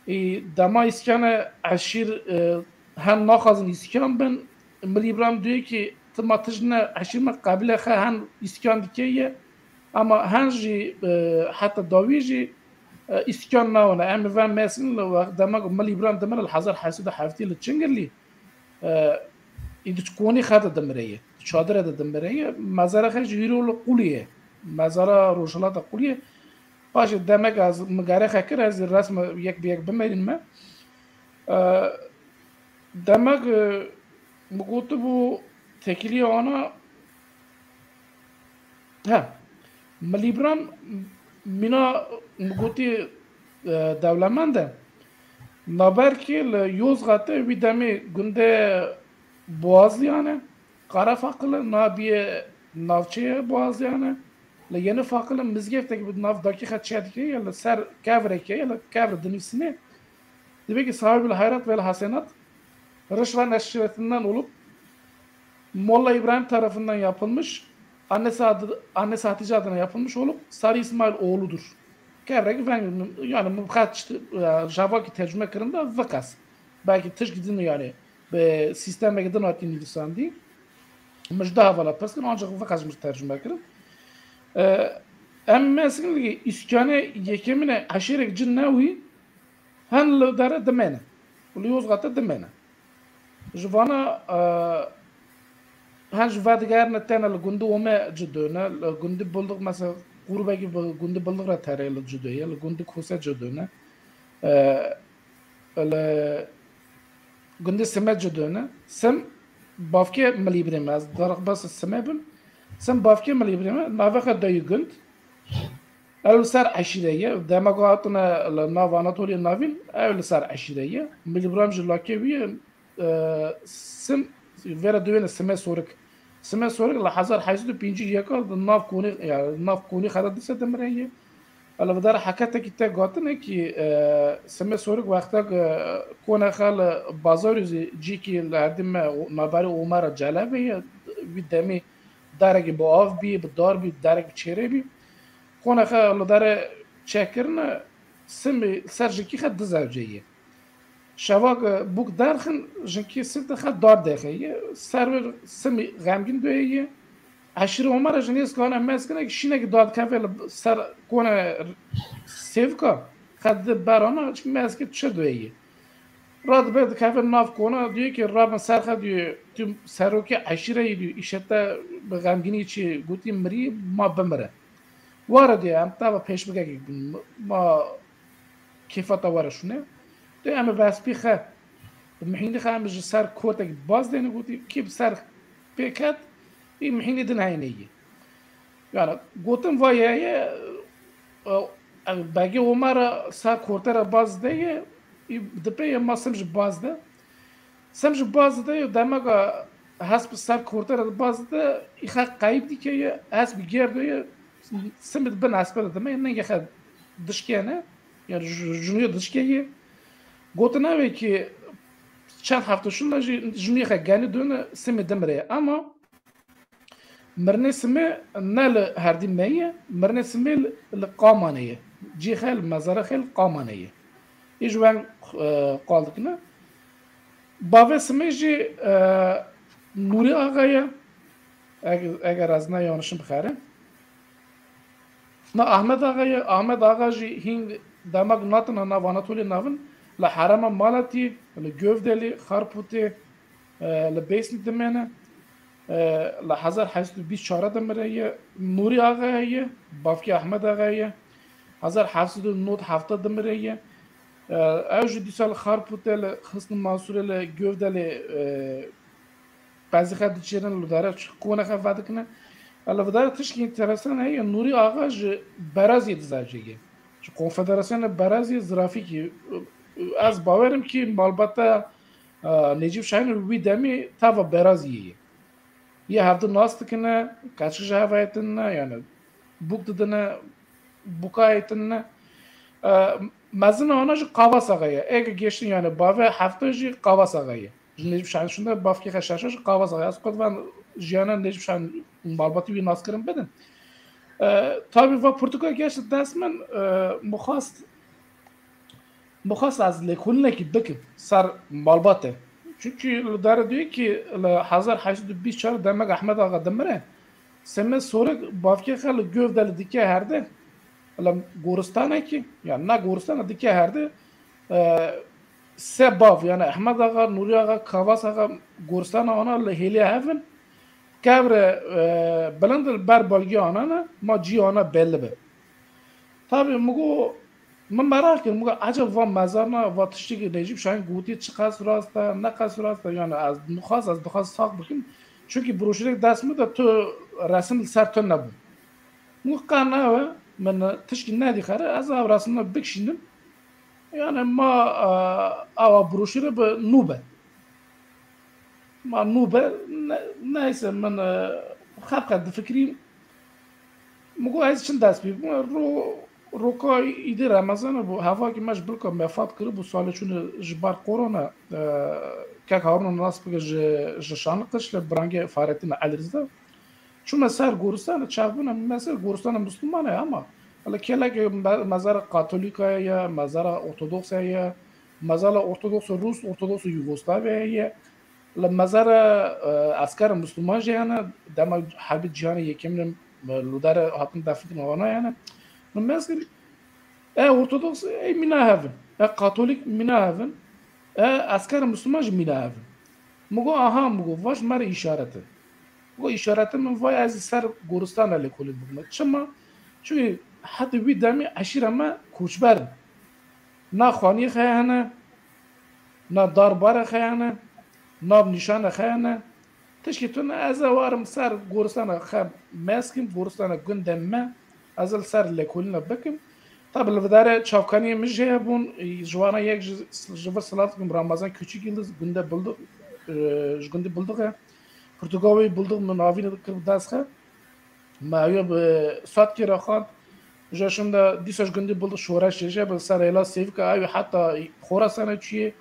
e, dema îskane eşîr, e, hem naxwazin îskan bin, Milî Îbrahîm duyê ki tima tij ne eşîr me qebîle xe hen îskan dike ye, ama hen jî, e, heta dawî jî, e, îskan nawane. Em ê ve mesin li wext dema ku Milî Îbrahîm dimire li hezar heyt sed û heftî li Çingirlî, e, î di konî xe de dimire ye. Çadire de dimire ye. Mezara xe ji hîro li Qulî ye. Mezara Rojhilata Qulî ye. Paşê demek ez migare xe kir, ez ê resme yek bi yek bimerîn me. E, demek, e, min gotibû tekîliya ana, he, Milî Îbrahîm mîna min gotî, e, dewlemend e. Naberkê li Yozgatê wî demê gundê Boğazliyan e. Karafakil e, nabiye navçeye Boğazliyan e. Li Yeni Fakil e, mizgeftek bi nav dakî xe çê dike, ya li ser kevrekê, ya li kevr dinivîsine. Dibe ki sahibi hayrat ve hasenat, rişva neşretinden olup, Molla İbrahim tarafından yapılmış, annesi adı, annesi Hatice adına yapılmış olup, Sarı İsmail oğludur. Kevrek veng, yani, muxat işte, e, Java ki tercüme kırında vakas. Belki tişk din yani, bi sîstemeke din hatî nivîsandî. Min ji daha vala pirs kirin, ancak vakas min tercüme kirin. E, em mesin îskane yekemine eşêrek cin newî, hen li dere dimene. Li Yozgate dimene. Ji vana, e, hen ji vedigerine tene li gundî Ome ci döne, li gundî Bulduq mesela qurbekî bi gundî Bulduq re terê li ci döye, li gundî Kose ci döne. E, li gundî Sime ci döne. Sim bavkê Milî Birême, ez darix bes Sime bim. Sim bavkê Milî Birême, navê xwe dayî gund. Ew li ser eşîre ye. Dema ku hatine li nav Anatoliya Navîn, ew li ser eşîre ye. Milî Birême ji lakê wî ye. E, Sim, vêre diwêne Simê Sorik. Simê Sorik li hezar heyt sed û pêncî yeka di nav konî, ya, nav konî xera dise dimire ye. Li vidar heketekî te gotine ki, e, Simê Sorik wextek, e, kone xe li bazarî zî cîkî li herdî me o-, naberî Omara Celebê ye. Wî demî darekî bi av bî, bi dar bî, darek bi çêrê bî. Kone xe li dare çekirine Simê ser jikî xe dizewce ye. Şeva ku bûk derxin, jinkî sif de xe dar dexê ye. Ser wir Simî xemgîn doyê ye. Eşîrê Omara ji nêz kane mezkine ki şînekî dadikeve li ser kone sêvka. Xe di berana çi mezkê çi doyê ye. Radibe dikeve nav kona, diyor ki rabin ser xe diyor, tu serokê eşîre yî diyor, îşete bi xemgînî çi gotî mirî, ma bimire. Were diye em tava pêşbikekî ma kêfa te were şûne. Dê em bi hespî xe, bi mihînî xe em ji ser kortek baz dêne gotî, kî bi ser pê ket, î mihînî din heyne yî. Yani gotin va ye ye, e, e, begê Omer ser korte re baz de ye, î di pê ye ma sim ji baz de. Sim ji baz de ye, demega hesp ser korte re baz de, î xe qeyb dike ye, hesp gêr de ye, simê di bin hespe de dime, nengê xe dişkene, yani ju-, juniyê dişke ye. Gotin ew ê ki çend hefte şûn de jî juniyê xe genî dûne, simê dimire ye. Ama mirinê simê ne li herdî me ye, mirinê simê li, li Qamanê ye. Cî xe li mezara xe li Qamanê ye. Î ji wen, e, qal dikine. Bavê simê jî, e, Nûrî Axa ye. Eg-, eger ez ne yanişim bixere. Na Ahmet Axa ye. Ahmet Axa jî hîn demek natina nav Anatolya navin. Li herema Malatî, li Gövdelî, Xarpûtê, e, li Bêsnî dimêne. E, li hezar heft sed û bîst çar dimire ye. Nûrî Axa ye. Bavkê Ahmet Axa ye. Hezar heft sed û nod hefta dimire ye. E, ew jî dîsa li Xarpûtê, li Xisn Mansûrê, li Gövdelê, e, qezî xe diçêrin, li dare ç-, qûne xe vedikine. E, li vidare tişkî enteresan heye, Nûrî Axa ji Beraziyê dizewicê ye. Ji Konfederasyona Beraziyê Zirafîkî. Ez bawerim ki malbata, e, Necîb Şahîn wî demî tava Beraziyê ye. Yê hevdu nas dikine, qeçik ji hev ayetine, yani bûk didine, bûka ayetine. E, mezina ana jî Qavas Axa ye. Eke geçtin yani bavê hefta jî Qavas Axa ye. Ji Necîb Şahîn şûnde bavkê xe şaşa jî Qavas Axa ye. Ez xwe divan jiyana Necîb Şahîn malbatî wî naskirin bidin. E, tabî va pirtûka geş dest min, e, mixwast Mixwest ez lêkolînekî bikim ser malbatê. Çunkî li dare duyê kî li hezar heyt sed û bîst çar demek Ehmed Axa dimire, Semê Sorik bavkê xe li Gövdelî dike herde, li goristanekî, yani ne goristane dike herde, e, se bav, yani Ehmed Axa, Nûrî Axa, Kavas Axa, goristana ana li hêliya hev in, kevre, e, bilind li ber balgê ana ne, ma cî ana belli be. Tabî min got, min meraq kir, min got, eceb va mezarna, va tiştekî Necîb Şahîn gotî çiqas rast e, ne qas rast e, yani ez nixwast, ez dixwast sax bikim. Çunkî broşurek dest min de tu resim li ser tu nebû. Min got, qe ne we, min tişkî nedî xere, ez ev resimna bikişînim. Yani ma, e, ewa broşure bi nû be. Ma nû be, ne-, neyse min, e, xeb xeb difikirîm. Min got, ez çin dest pê bikim? Ro-, roka îdê Remezanê bû. Hevakî me ji bilka mefat kiribû, salê çûne ji bar korona, e, kek Harûn nas bike ji, ji Şanliqij li birangê Fahrettin Elrîz de. Çûme ser goristanê, çavbûna me ser goristana Mislûman e, ama li kêlekê me-, mezara Katolîka ye, mezara Ortodoks e ye, mezara Ortodoks Rûs, Ortodoks Yugoslavya ye. Li mezara, e, eskera Mislûman jî hene, dema Herbê Cîhanê Yekemîn, e, li dare hatin definkirin wana hene. Min mez kir, e, Ortodoks, e, mîna hev in. E, Katolîk mîna hev in. E, eskera Mislûman jî mîna hev in. Min got, aha, min got, va ji me re îşaret e. Min got, îşarete min va ez ê ser goristana lêkolîn bikim. Çima? Çunkî heta wî demî eşîra me koçber in. Na xaniyê xe hene, na darbarê xe hene, na nîşanê xe hene. Tişkî tune ez ê warim ser goristana xe mez kim, goristana gundê me, ez ê li ser lêkolîna bikim. Tabi li vidare çavkaniyê min jê hebûn, ji wana yek ji, ji vir silav dikim, Ramazan Küçük Yıldız, gundê Bildiq, e, ji gundê Bildiq e. Pirtûka wê Bildiq min avî kir bi dest xe. Me ew bi sat kir xwend. Ji şûnde dîsa ji gundê Bildiq şoreş çêşe bi ser hêla Sêvika ew heta Xorasanê çûye.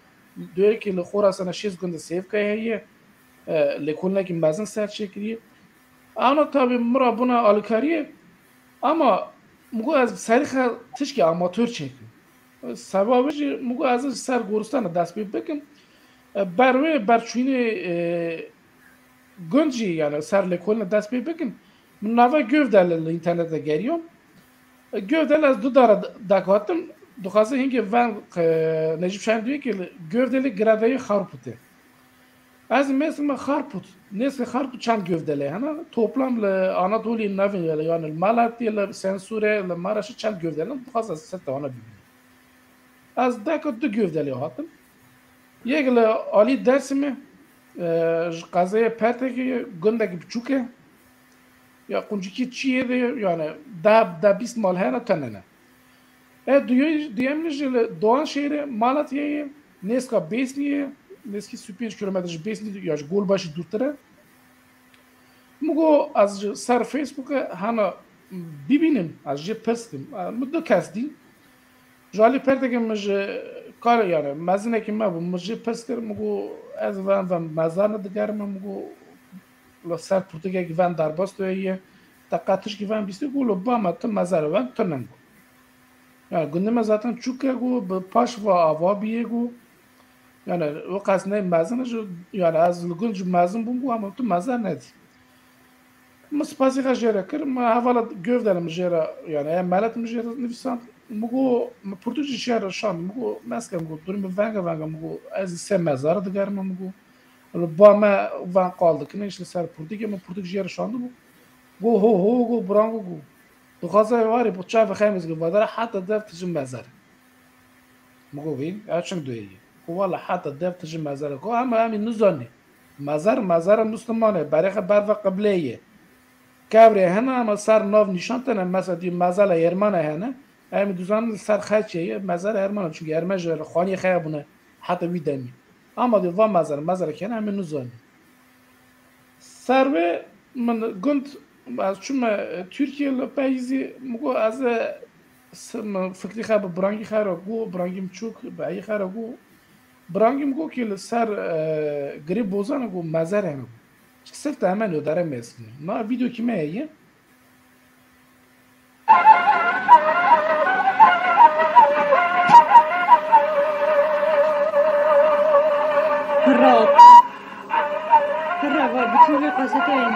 Duyekî li Xorasanê şêst gundê Sêvika heye. E, lêkolînekî mezin ser çêkiriye. Ana tabî min re bûne alîkariyê. Ama min got ez bi serî xe tişkî amatör çêkim. Seba wê jî min got ez ê ji ser goristana dest pê bikim. E, ber wê, ber çûyînê, e, gund jî, yani ser lêkolîna dest pê bikim. Min nava Gövdelî li înternetê geriyan. E, Gövdelî ez du dara d-, dekatim, dixwaze hingê ven, e, Necîb Şahîn duyê ki li Gövdelî gireveyê Xarpûtê. Ez mêsime Xarpût. Nêzîkî Xarpût çend gövdelê hene. Toplam li Anatoliyê navê, yani li Malatya, li Sensûrê, li Maraşê çend gövdelê hene. Dixwazim ez ser te wana bibînim. Ez deka du gövdelê hatim. Yek li alî Dersimê, e, ji qezayê Pertekê ye, gundekî biçûk e. Ya quncikî çiyê de, yani deh, deh bîst mal hene, tune ne. E, duyo-, duyemîn jî li Doğanşehirê, Malatyayê, nêzîka Bêsniyê, nêzîkî sî û pênc kilometre ji Bêsnî ya ji Golbaşî dûrtir e. Min got, ez ji ser Facebookê hana bibînim, ez jê pirs kim. E, min du kes dî. Ji alî Pertekê min ji kar, yani mezinekî me bû, min jê pirs kir, min got, ez ven, ven mezar digerime, min got, li ser pirtûkekî ven derbas tu ye, te qetişkî ven bîstî, got, li ba me tu mezar ven, tu nin got. Yani gundê me zaten çûk e, got, bi paş va ava bîye, got. Yani o qas ne mezin e, ji, yani ez li gund ji mezin bûm, got, ama tu mezar nedî. Min spasî xwe jê re kir, min hevala gövdelê min jê re, yani ev melet min jê re nivîsand. Min got, min pirtûk jî jê re şand, min got, meske, min got, durî min venge venge, min got, ez ê sê mezar digerime, min got. Li ba me van qal dikine, îşte ser pirtûkê, min pirtûk jê re şandibû. Got, ho, ho, got, brango, got. Dixwaze warê bi çavê xemîz got, vadara heta dev tijî mezar. Min got, vî, ya çend doyê ye? Got, wala heta dev tijî mezar. Got, ama em ê nizanî. Mezar, mezara Musliman e, berê xwe ber ve qibleyê ye. Kevrê hene ama ser nav nîşan tene, mesela dî mezala Ermana hene, em ê dizanî ser xeçê ye, mezara Ermana, çünkü Ermen ji xaniyê xeya bûne heta wî demî. Ama dî va mezar, mezara hene em ê nizanî. Ser wê min gund, ez çûme Tirkiye li peyîzî, min got ez ê s-, min fikrî xwe bi birangî xwe re got, birangî min çûk, bi eyî xwe re got. Birangî min got ki li ser, e, girê bozan got mezar hene got. Çi sifte hemen o dere mezgîne. Na vîdeo kî me ye? Pirra. Pirra va, bütün vê kaseteyên.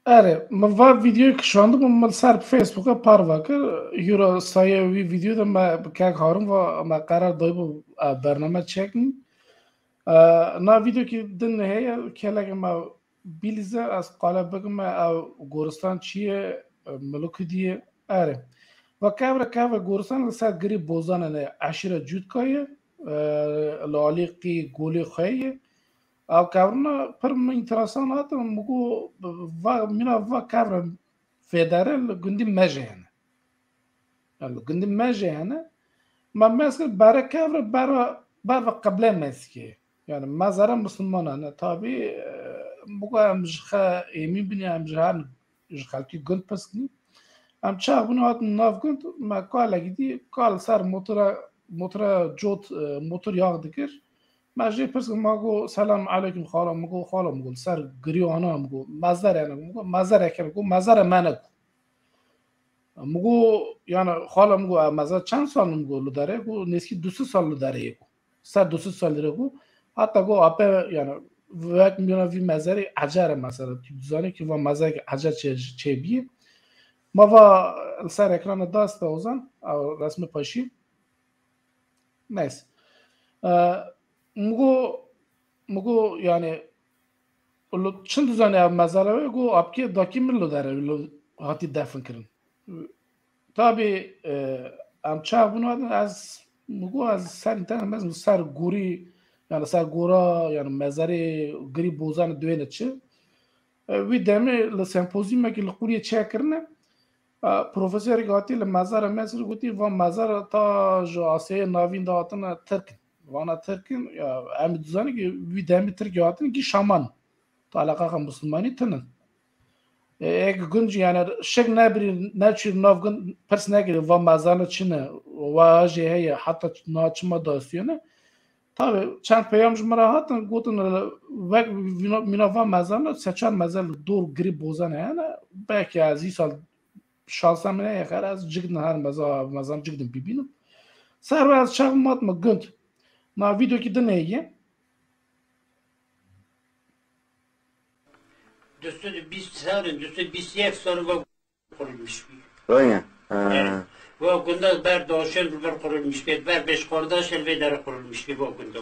Erê, min va vîdeoyê kişandibû, min ser Facebookê parve kir. Hîro sayê wî vîdeo de me bi kek Harun va me qerar dayibû, e, bername çekin. E, na vîdeokî din heye, kelekê me bîlize, ez qale bikime ev goristan çi ye, e, milikû diye. Erê. Va kevre kevre goristan li ser girî bozanê ne eşîra Cûtka ye, e, li alî qî golê xwe ye. Ev kevrina pir min înteresan hatin, min got, va, mîna va kevre federe li gundî me jî hene. Yani li gundî me jî hene. Me mez kir bere kevre, bere, bere qiblê mezgê. Yani mezara Müslümanan e. Tabi, e, bu kadar em ji xe êmîn bin, em ji her ji xelkî gund pirs kirî. Em çax bûn hatin nav gund, me kalekî dî, kal ser motora, motora cot, e, motor yağ dikir. Me jê pirs kir, ma got, "Selam aleykum xala." Min got, "Xala," min got, "ser girî ana," min got, "mezar yani," min got, "mezar eke," min got, "mezar me ne," got. Min got, yani, "Xala," min got, "e, mezar çend sal," min got, "li derê?" Got, "Nêzkî du sed sal li derê ye," got. "Ser du sed sal li derê," got. Heta got, "Ape, yani, wek mîna vî mezarê ecer e mesela. Tu dizanî ki va mezarek ecer çê-, çêbiyê." Ma va li ser ekrana dast de ozan, ew resmi paşî. Neyse. E, min got, min got, yani, "Lo çend dizanî ev mezara wê?" Got, "Apkê dakî min lo dere, lo hatî defn kirin." Tabi, e, em çax bûn hatin, ez, min got, "Ez ser internet mezin, ser gorî, yani ser gora, yani mezarê girî bozan duyêne çi?" E, wî demê li sempozyumekî li Qûriyê çêkirine, e, profesorek hatî li mezara Mesir gotî, "Van mezara ta ji Asyayê Navîn de hatine Tirk in." Vana Tirk in, ya, em dizanî ki wî demî Tirkiye hatin ki şaman. Ta eleqaxa Muslimanî tinin. E, eg gund jî, yani, şik nebirî, neçî nav gund, pirs nekirî, va mezana çi ne, wa jê heye, heta na çima dastiyene. Tabi, çend peyam ji min re hatin, gotin, wek vîna-, mîna va mezana, se çar mezar li dor girî bozan hene, belkî ez îsal şansa min heye, xêr, ez cigdin her meza-, mezan cigdin bibînim. Ser ve ez çav mat me gund. Na vîdeokî din heye. Du sed û bîst sal, du sed û bîst yek sal va kurulmuş bir. Öyle. Ha. Evet. Va gunda ber doşen bir kurulmuş bir, ber beş kardeş el ve dere kurulmuş bir va gunda.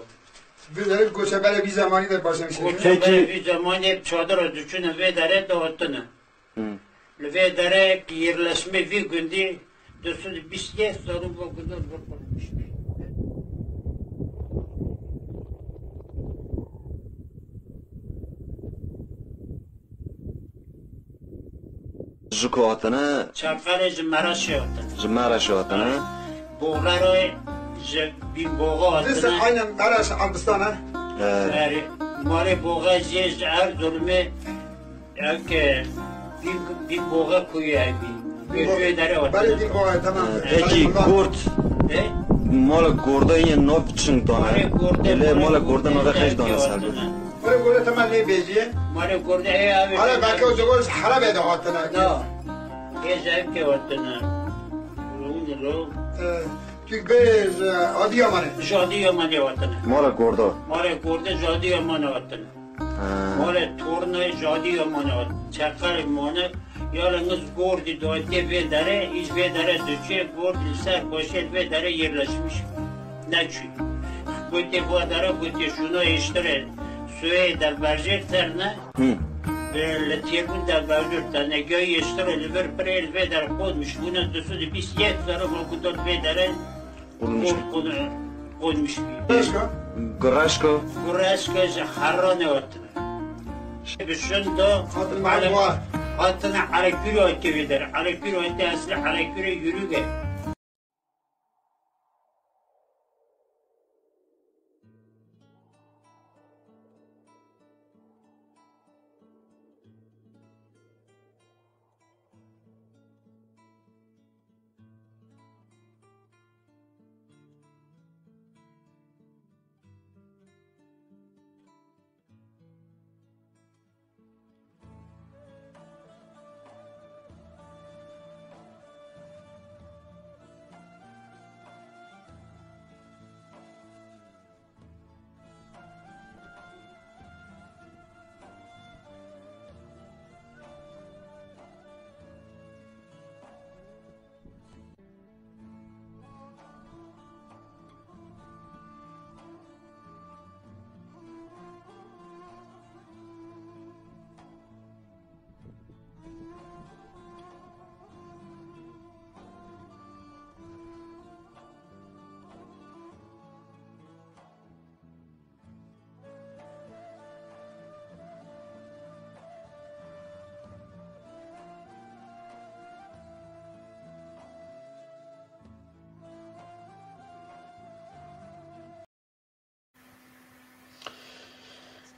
Vê derê göçebere bir zamanî de başlamış. Göçebere bir zamanî hep çadıra düşüne ve dere dağıttığını. Hı. Li vê derê yerleşmê vî gundî du sed û bîst yek sal û va gundan va kurulmuş. Ji ku hatine? Çakalê ji Meraşê hatine. Ji Meraşê hatine? Boxerê ji Bînboxa hatine. Aynen Meraş Elbistan e. Evet. Malê Boxa jê ji Erzurumê. Eke Bîn, Bînboxa kuyu ev bî. Bînboxa. Göçüye dere var. Belê Bînboxa, tamam. Peki Gord. E? Mala Gorda yê nav çing dane? Mala Gorda, ele mala Gorda nave xeş dane ser. Mala Gorda tamam ne beziye? Mala Gorda e abi. Ala belki o zaman harabe de hatına. No. Ê zevkê hatine. Rûn ro. E, Türk bê, e, Adıyaman'ı. Ji Adıyaman'ı hatine. Mala Gorda. Mala Gorda ji Adıyaman'ı hatine. Ha. Mala torna ji Adıyaman'ı hatine. Çakar mane. Yalnız Gordi dote vê dere, iz vê dere duçe, Gordi ser koşe vê dere yerleşmiş. Ne çi? Gote bu dere, gote şuna iştire. Suye derberjek terne. Hı. Ve li Têrbûn de berdûr te negahî eştiro li vir pirê li vê der qodmiş bûne du sed û bîst yek zarok li ku dot vê derê qodmiş bî. Qodmiş bî. Gureşka? Gureşka ji Herranê hatine. Bi şin de hatine Erekûrê hatê vê derê. Erekûrê hatê eslê Erekûrê Yûrûge.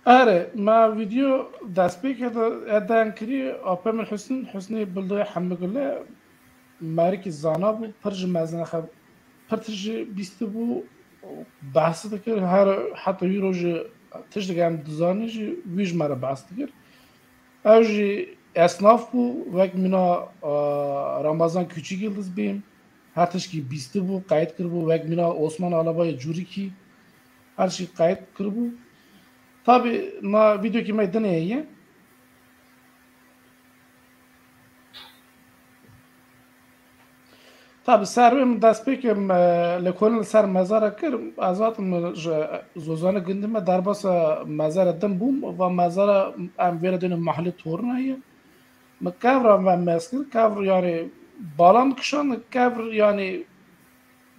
Erê, me vîdeo dest pê kir, e, deng kirî, apê min Husnî, Husnî Bildoyê Hemigule, merikî zana bû, pir ji mezin xe-, pir tişt jî bîstibû, behs dikir, her heta wî rojê tiştek em dizanî jî wî ji me re behs dikir. Ew jî esnaf bû, wek mîna, a, Ramazan Küçük Yıldız bî, her tişkî bîstibû, qeyd kiribû, wek mîna Osman Alabayê Curikî, her tişkî qeyd kiribû. Tabî, na vîdeokî me dinê ye. Tabî, ser wê min dest pê ke me lêkolîn li ser mezara kir, ez hatim ji Zozanê gundê me derbasa mezara din bûm, va mezara em vê re dêne Mahlê Torna ye. Min kevra ve mez kir, kevr, yanî, bala min kişand, kevr, yanî,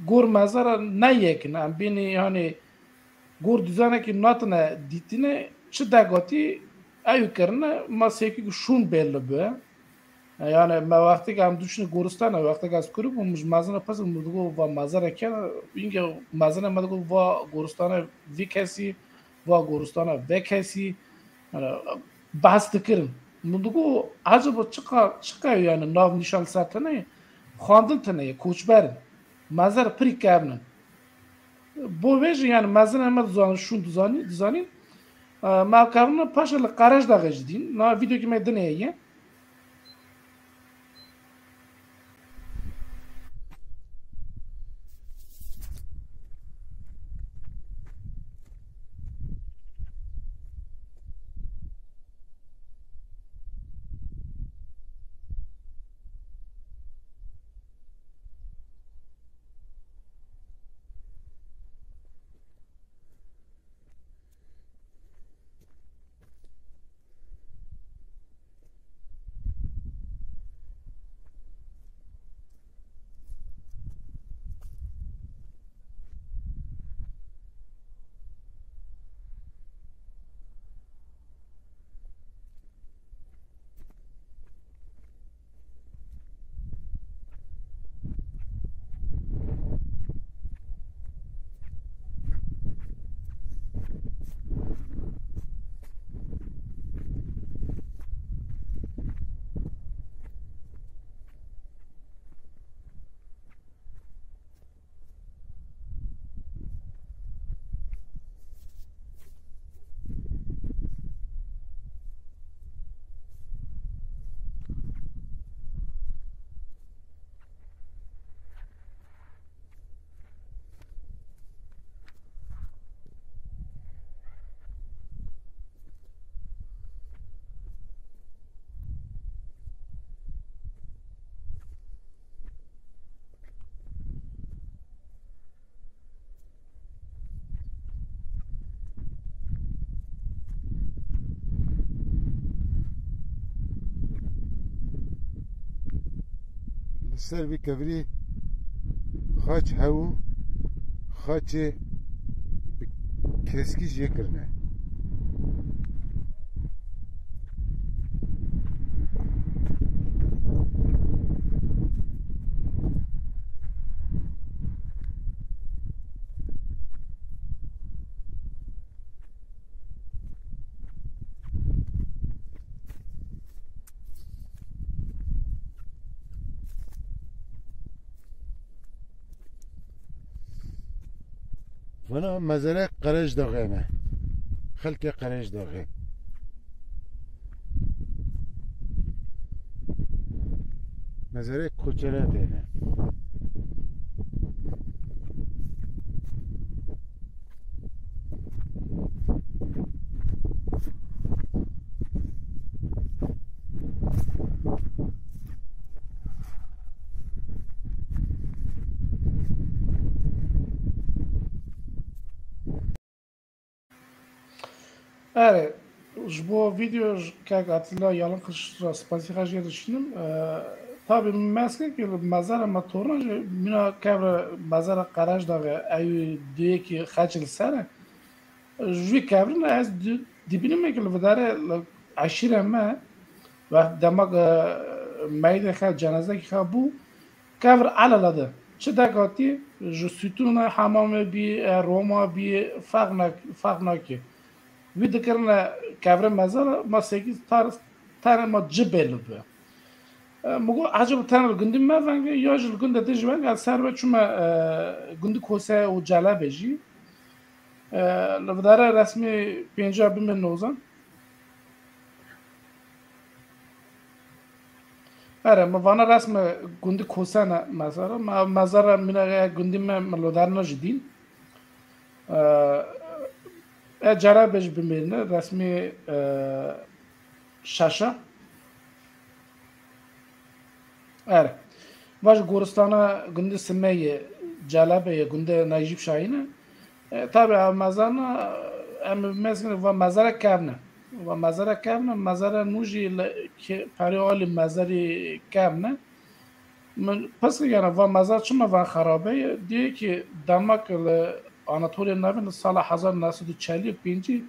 gor mezara ne yek in. Em bînî, yanî, gor dizanekî natine dîtine, çi degatî ew kirine, ma sêkî ku şûn belli be. Yani me wextê em duşine goristana, wextê ez kurî bûm, ji mezina pez min digo va mezara ke, inge mezina me digo va goristana vî kesî, va goristana ve kesî. Yani, behs dikirin. Min digo, ecaba çiqa, çiqa, yani, nav nîşan li ser tune ye? Xwendin tune ye, koçber in. Mezar pirî kevn in. Bo vê jî, yani, mezina me dizan-, şûn dizanî, dizanîn. E, me kevn paşa li Qerejdaxê jî dîn. Na vîdeokî me dinê ye. Li ser vî kevirî xaç hebû, xaçê bi keskî jê kirine. Vana mezere Qerejdaxê me. Xelkê Qerejdaxê. Mezere koçeretê me. Erê, ji bo vîdeo ji kek Atilla Yalınkaş re spasî xwe jê dişînim. Ee, tabî min mez kir ku li mezara me torna jî mîna kevre mezara Qerejdaxê ew duyekî xeç li ser e. Ji vî kevrin re ez di-, dibînim ku li vidarê li eşîra me, wext dema ku meydê xwe, cenazekî xwe bû, kevr elele de. Çi dekatî, ji sütûna hemamê bî, e, Roma bî, ferq nak-, ferq nake. Wî dikirine kevre mezara, ma sekîz tar tenê ma ci bê li bi. E, min got, ecêb tenê li gundî me veng e, ya jî li gundê din jî veng e, ez ser ve çûme, e, gundî Kose û Celebê jî. E, li vidare resmî pênca bimê nozan. Ere, mi vana resme gundî Kosene mezara. Me mezara mîna gundî me, me lodarina jî dîn. E, e, Celebê jî bimêrine, resmî, e, şeşa. Ere. Va ji goristana gundî Simeyê, Celebê ye, gundê Necîb Şahîn e. E, tabi ev mezarna, em mezgin va mezara kevne. Va mezara kevne, mezara nû jî li ke-, perê alî mezarî kevne. Min pirs kir, yani va mezar çima va xerabe ye? Diyê ki dema ki li Anatoliya Navîn li sala hezar neh sed û çelî û pêncî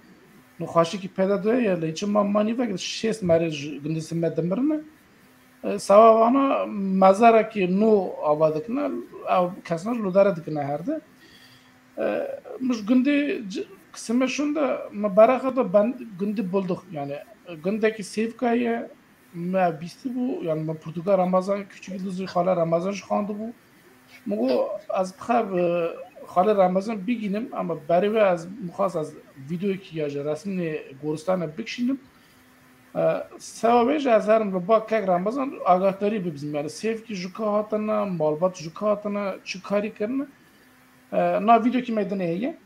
nexweşîkî pêde daye, lê çima manî vekir şêst merê ji gundî Sime dimirine. E, sewa vana mezarekî nû ava dikine, ew kesna ji lodere dikine herde. E, min ji gundî c-, Sime şûnde, min berexa da ben gundî Buldux, yani gundekî Sêvka ye, me bîstî bû, yani min pirtûka Ramazan, Küçük Yıldız'ı Xalê Ramazan jî xwendibû. Min got, ez bixwe bi Xalê Ramazan bigînim, ama berê wê ez mixwast ez vîdeoyekî ya ji resmînê goristanê bikişînim. E, sewa wê jî ez herim li ba kek Ramazan agahdari bibizim. Yani sêvkî ji ka hatine, malbat ji ka hatine, çi karî kirine. E, na vîdeokî me dinê heye.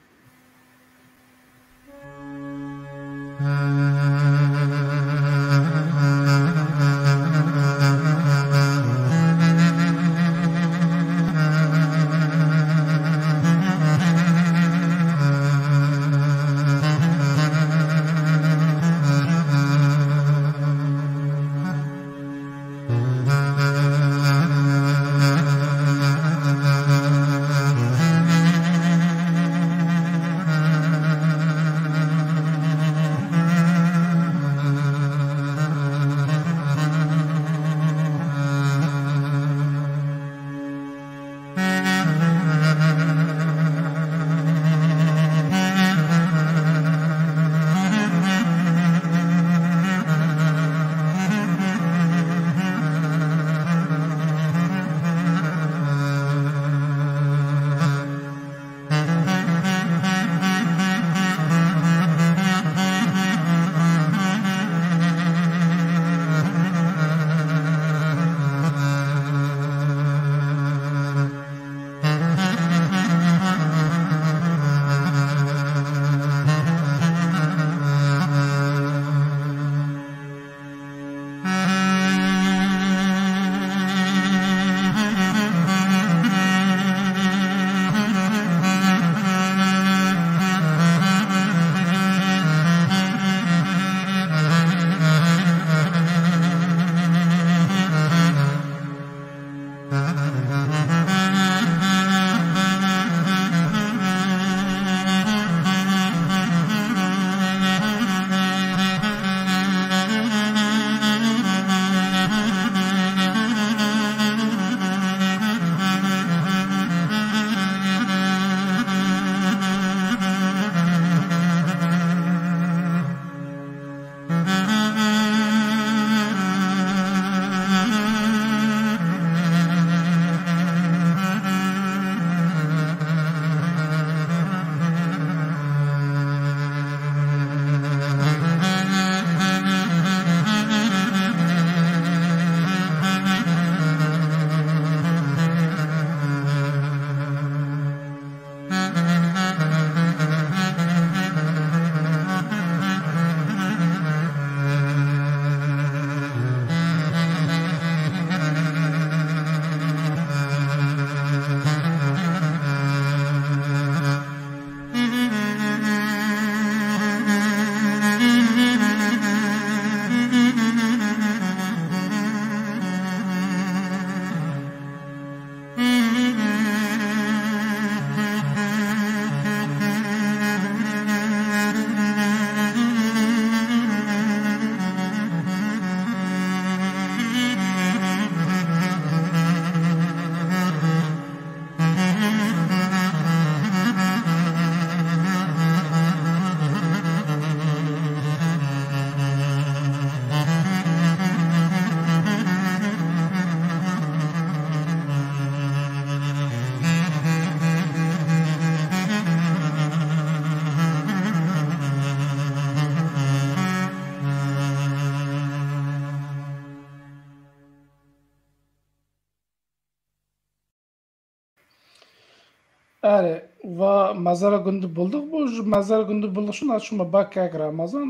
Erê, va mezara gundî Bulduq bû, ji mezara gundî Bulduq şûna çûme ba kek Ramazan,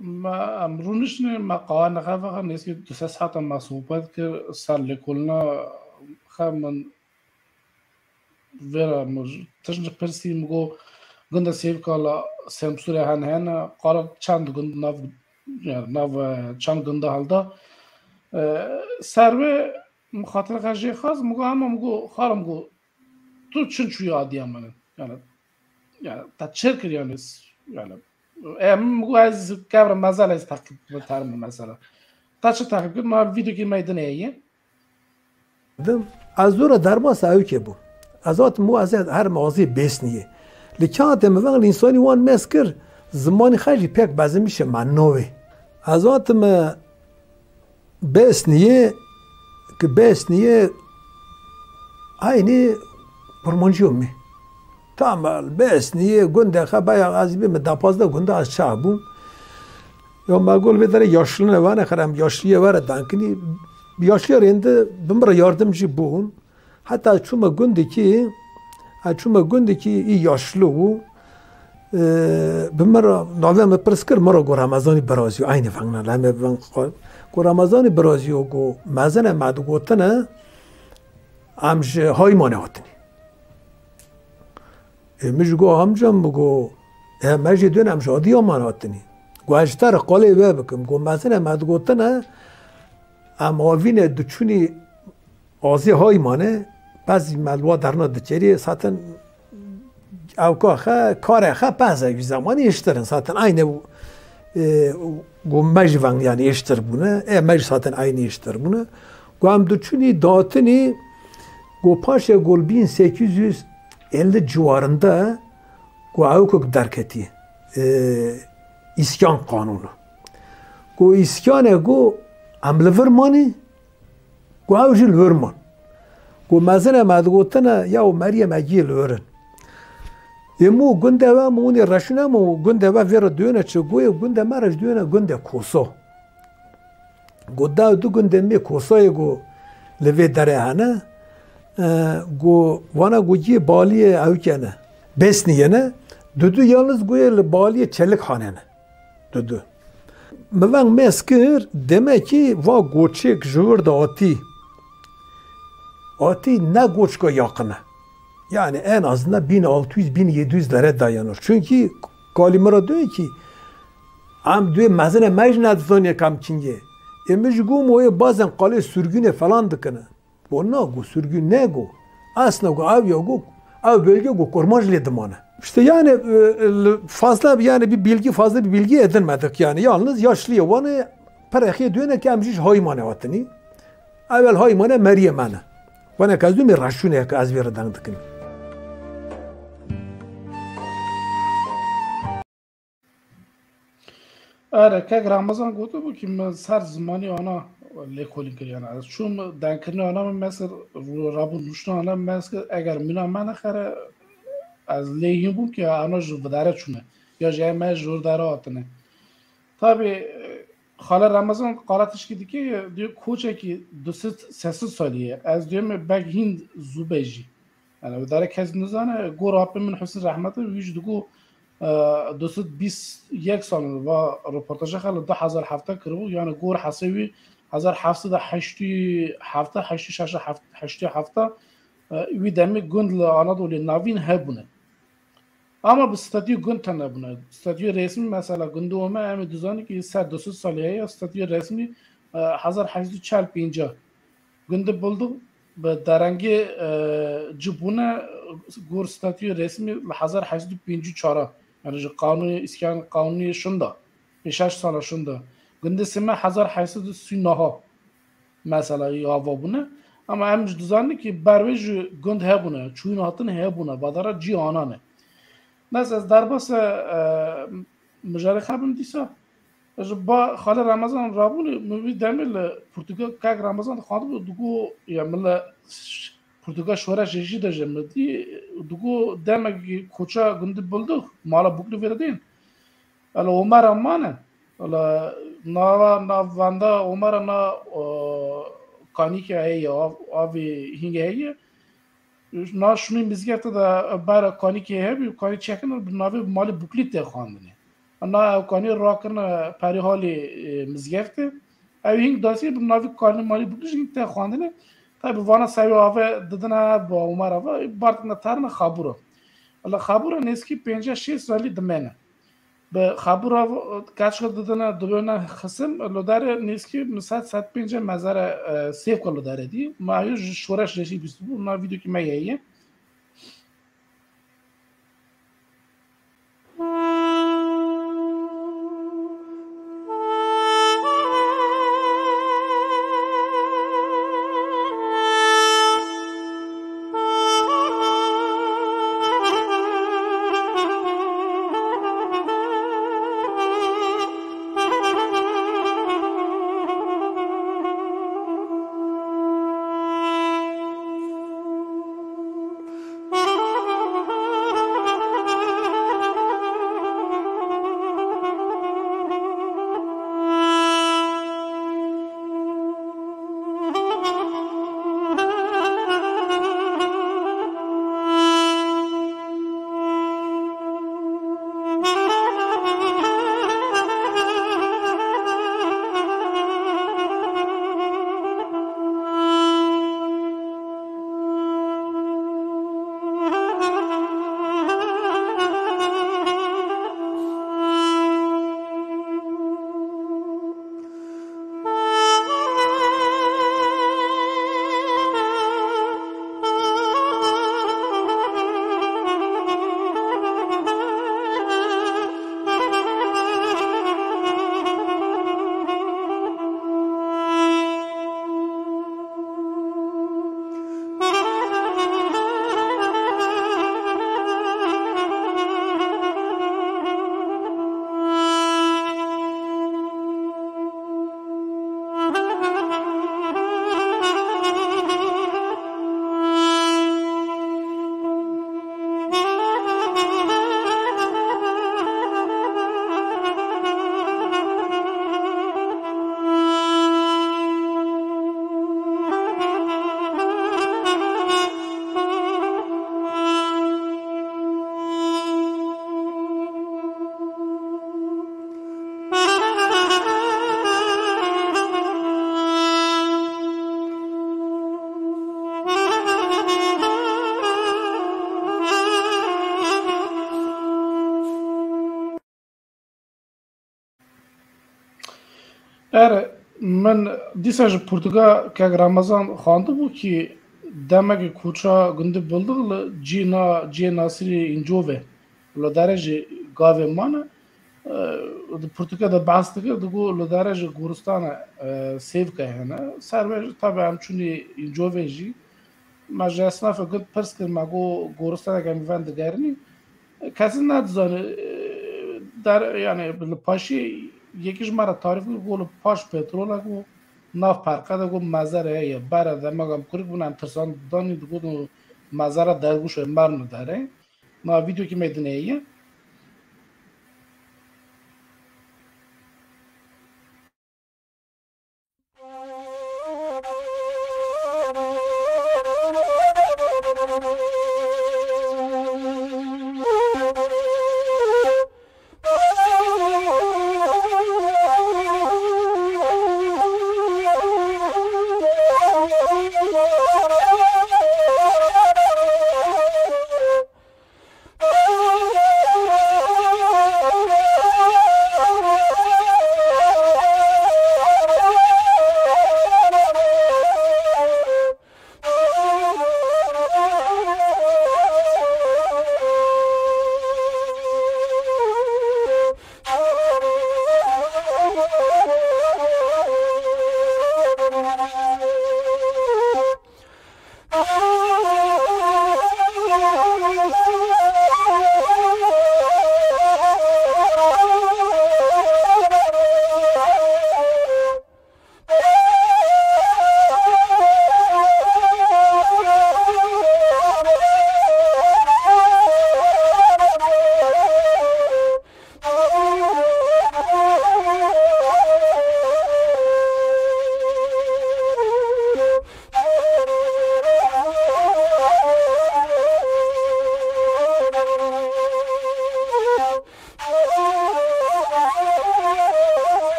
me em rûniştine, me qawa nexefaxa nêzîkî du sê saeta me sohbet kir, ser lêkolina xe min vêra min tişt pirsî, min got, gunda Sêvkala Semsûrê hen hene, qala çend gund nav, yani nav, e, çend gunda helda. E, ser wê min xatirê xwe jê xwest, min got, ama min got, xalim got, tu çin çûyî adiya min? Yani, yani, te çi kir yani, yani, e, min got, ez kevra mezela ez teqîb biterim mesela. Te çi teqîb kir? Ma vîdeokî me dinê ye. Dim, ez zora derbasa ewkê bûm. Ez hatim û ez ê her mexazê bêsniyê. Li kağıtê min veng li însanî wan mez kir, zimanî xwe jî pêk bezimîşe me navê. Ez hatim, e, bêsniyê, ki bêsniyê eynî kurmancîyo me. Tam bêsniyê gundê xe beya ez bî min da pazdeh gunda ez çax bûm. Ya me got vê derê yaşlî ne vane xerem yaşlîye were dankinî. Yaşlîye rêndi bi min re yardim jî bûn. Heta çûme gundekî, ez çûme gundekî î yaşli bû. Ee, bi min re navê min pirs kir, min re got Remezanî Birazî, eynî vengna, leme veng xwe. Got Remezanî Birazî, got mezine me digotine, em ji Haymanê hatine. Ê, min jî got, amca, min got, e, me jî dûn em ji Adiyaman hatinî. Got, ez ji te re qalê wê bikim. Got, mezine me digotine, em havîne diçûnî azê Haymanê, pez me li wa derna dikerî, zaten ewka xe, karê xe pez e, wî zemanî hiştir in, zaten aynî, e, got, me jî veng, yani hiştir bûne, e, me jî zaten aynî hiştir bûne. Got, em diçûnî datinî, got, paşê got, bin sekiz yüz elli ciwarında, got, ewkek derketî, e, îskan qanûnu. Got, îskanê got, em li vir manî, got, ew jî li wir man. Got, mezine me digotine, ya û meriyê me giyê li wir in. Ê mû gundê we mû hûnê reşûne mû gundê we vê re duyone çi? Goyê gundê me re ji duyone gundê Koso. Got, da du gundê me Kosoyê got li vê derê hene. E, got, wana got giyê baliyê ewkene. Besniyene. Dudu yalnız goyê li baliyê Çelikhanene. Dudu. Min veng mêz kir, demekî va goçêk ji wir de hatî. Hatî ne goçka yaqine. Yani en azından bin altı yüz, bin yedi yüz lere dayanır. Çünkü kalî min re diyor ki, em duyê mezine me jî nedizaniye kam çingê. Ê min ji gom oyê bazen qalê sürgünê falan dikine. Bo na go sürgün ne go. Aslında go ev ya go, ev bölge go kormanc lê dimane. İşte yani, e, e, fazla yani bir bilgi, fazla bir bilgi edinmedik yani. Yalnız yaşlıya wane perexê duyene ki em jî ji Haymanê hatini. Evel Haymanê meriyê me ne. Wane ki ez dûmê reşûnê ki ez vê re deng dikim. Ere, kek Ramazan gotibû ki min ser zimanî ana lêkolîn kir, yani ez çûm dengkirinê ana min meskir, rabûn nuştên ana min meskir, eger mîna me nexere, ez lê hîn bûm ki ana ji vidare çûne, ya jî em me ji vir dere hatine. Tabî, e, Xale Ramazan qala tişkî dike, diyor koçekî du sed, sê sed salî ye. Ez diyor me beg hîn zû be jî. Yani, dare kes nizane, gor apê min Husn Rehmetî, wî jî digo, e, du sed bîst yek sal va, roportaja xwe li du hezar heft kiribû, yani gor hesê wî hezar heft sed û heştê heft, heştê şeş, heft, heştê heft, e, wî demê gund li Anadolê Navîn hebûne. Ama bi statûyê gund tune bûne. Statûyê resmî mesela gundê me em ê dizanî ki ser du sed salî heye, statûyê resmî, e, hezar heşt sed û çel pênc. Gundê Bulduq bi derengê, e, ci bûne, gor statûyê resmî li hezar heşt sed û pêncî û çar, yani ji qanûnê, îskan qanûnê şinda, pê şeş sala şinda. Gundê Sime hezar heşt sed û sî û neh mesela ya ava bûne. Ama em ji dizanin ki ber wê ji gund hebûne, çûyîn hatin hebûne, vadara cî anane. Neyse, ez derbasa, e, mijarê xebim dîsa. Ji ba Xalê Remezan rabûnê, min wî demê li Portugal, kek Remezan dixwandibû, digo, ya min li Portugal şoreşê jî de jî min dî, digo demekî koça gundî Bulduq, mala Bûklî vê re tên. Ela Omer Aman e. Ela nava, navenda Omer na, o, kanîke heye, av, avê hînge heye. Na şûnî mizgefte de ber kanîkê hebî, kanî çekin bi navê malê Buklî tê xwendinê. Na ew kanî rakirine perî halê, e, mizgeftê. Ew hîn dasî bi navê kanî malê Buklî jî tê xwendinê. Tabi vana sewê ave didine bi Omer ava, bartine terine xabûra. Wala xabûra nêzkî pêncî şêst salî dimene. Bi xabûra keçika didine dibêne xisim, li derê nêzkî sed, sed pêncî mezara, e, sêvka li derê dî. Ma ew ji şoreş reşî bîstibû, na vîdokî me ye ye. Er, min dîsa ji pirtûka kek Remezan xwendibû kî demekê koça gundê Bildiq li cî na, ciyê Nasirê Încovê, li derê jî gavê mane. E, di pirtûkê de behs dikir, digot li derê jî goristane, e, sêvke hene. Ser vê jî tabi em çûnê Încovê jî. Me ji esnafê gund pirs kir, me got, goristanek em vê ven digerinî. Kesî nedizane, e, der, yani li paşê yekî ji me re tarîf kir, got li paş petrolek û nav perqe de got mezar heye. Bere demeka em kurik bûn, em tirsan danî, digot mezara dergûş e, merno dere. Na vîdeokî me dinê ye.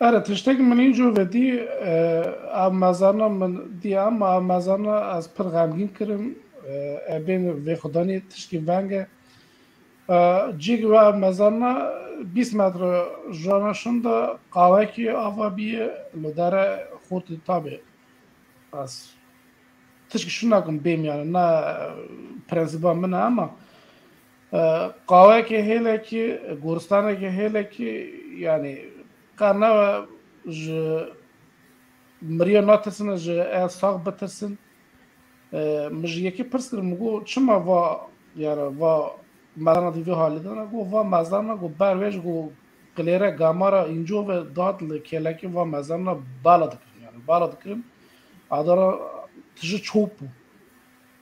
Erê, tiştek min înco vedî, e, ev mezarna min dî, ama ev mezarna ez pir xemgîn kirim. E, e, bên vêxwedanî tişkî veng e. E, cîg ve ev mezarna bîst metre jana şin de qawekî ava bîye, li dere xortî tabê. Ez tişkî şûn nakim bêm, yani, na, e, prensiba min e, ama, e, qawekê hêlekî, goristanekê hêlekî, yani, qe ne ji miriye natirsin, ji ev sax bitirsin. E, min ji yekê pirs kir, min got, "Çima va, yani, va mezarna di vê halê de ne?" Got, "Va mezarna, got, ber wê jî, got, qilêre gamara înco ve dihat li kêlekê va mezarna bala dikirin, yani, bala dikirin. Adara tiji çop bû.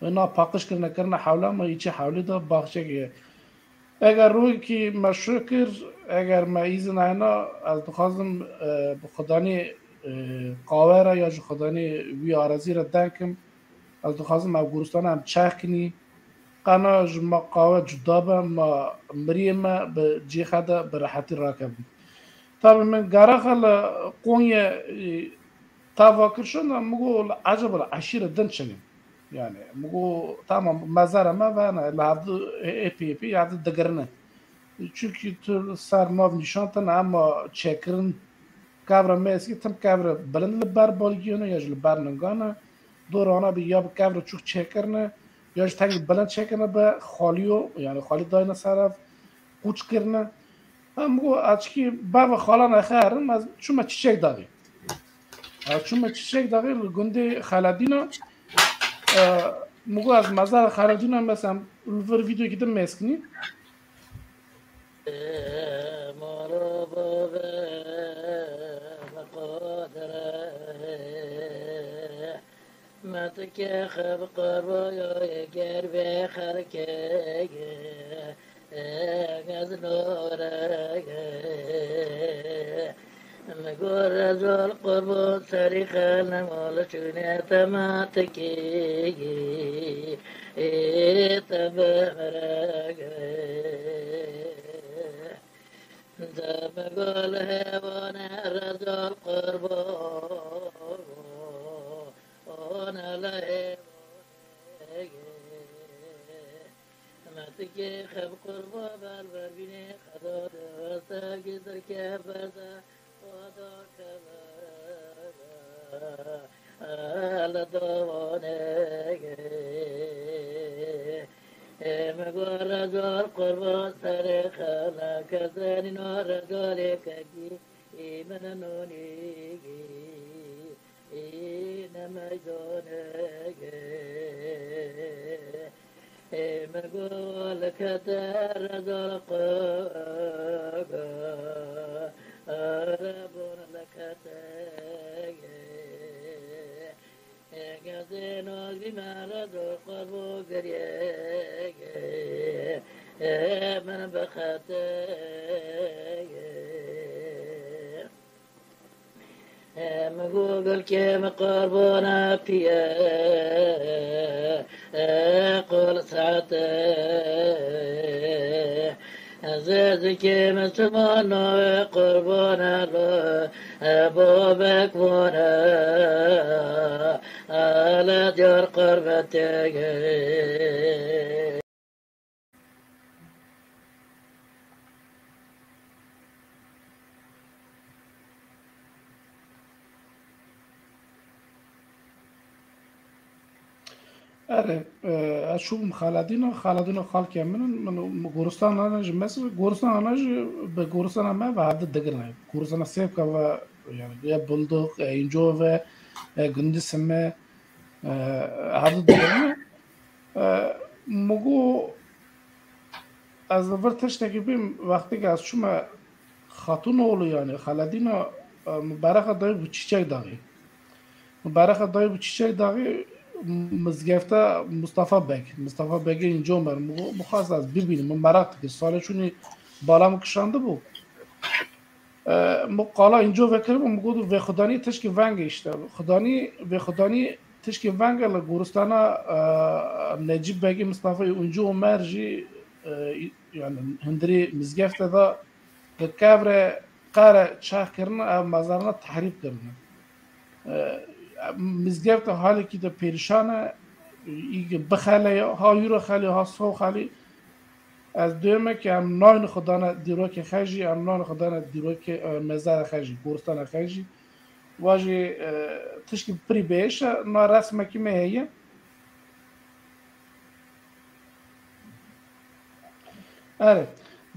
Wê na paqij kirine, kirine hewla me, îçê hewlê de baxçekê ye." Eger rûyekî me şû kir, eger me îzin hena, ez dixwazim, e, bi xudanî, e, qawe re ya ji xudanî wî arazî re deng kim. Ez dixwazim ev goristana em çex kinî. Qena ji me qawe cuda be, me miriyê me bi cêxe de bi rehetî rakevin. Tabî min geraxa li Qonyê, e, tava kir şûn de, min got, "Li eceba li eşîre din çi ne?" Yani, min got, "Tamam, mezara me ve ne, li hevdu ê, ê pê pê, hevdu digirine." Çunkî tu ser nav nîşan tine, ema çêkirin, kevra me eskî tim kevra bilind li ber balgiyane ya jî li ber ningane. Dora ana bi ya bi kevra çûk çêkirine, ya jî tengî bilind çêkirine bi xaliyo, yani xalî dayne ser ev, qûç kirine. Em got, "Açkî bava xalana xerin, ez çûme Çiçek Daxî." Ez çûme Çiçek Daxî li gundê Xeledîna. E, min got, "Ez mezara Xeledîna, mesela, li vir vîdeokî din mêz kinî." Metikê xev qirboyê ger vê xelkê ez norege. Min got, "Rezol qurbo serî xelem ol çûnê te metikî ê te bimirege." Dem gol hêvane rezol qurbo, ona la hêvane. Metikê xev qurbo, ber ber bînê xeda de, westa gizir ke berda, wada kevera. Ala dawane. Em gora zor qurban serê xela, kesenî no rezolê kekî, îmin nonî, îne meydonege. Em gol kete rezol qurban, arabon lekete. Gazê nozî me re zor qurbo geriyege, min bixete. Em gogil ke me qurbona piye, qul saete. Zezikê min çima navê qurbana lo, bobek vana, ala diyar qurbetege. Erê, e, ez çûbûm Xaladîna, Xaladîna xalkê min in, min, min goristan ana ji Mesir, goristan ana ji bi goristana me ve hevdi digirine. Goristana Sêvka ve, yani, ya Bulduq, ya Înco ve, ya Gundisime, e, hevdi digirine. E, min got, ez li vir tiştekî bîm, wextê ke ez çûme Xatûnoğlu, yani, Xaladîna, e, min berexa dayî bû Çîçek Daxî. Min berexa dayî bû Çîçek Daxî, mizgefta Mustafa Beg. Mustafa Begê Înco me, min xwest ez bibînim, min meraq dikir. Salê çûnî bala min kişandibû. E, min qala Înco vekiribû, min got, "Vêxwedanî tişkî veng e işte." Xudanî, vêxwedanî tişkî veng e, li goristana, e, Necîb Begê Mistafayê Înco Omer jî, e, yani, hundirê mizgefte de bi kevre qere çax kirine, ev mezarana tehrîb kirine. E, Mizgefta halekî de pêrişan e, î bixele ya, ha hîro xelê, ha so xelê. Ez duyeme ki em nayne xwe dane dîrokê xe jî, em nayne xwe dane dîrokê, e, mezara xe jî, goristana xe jî. Va jî, e, tişkî pirî bêş e, na resmekî me heye. Erê.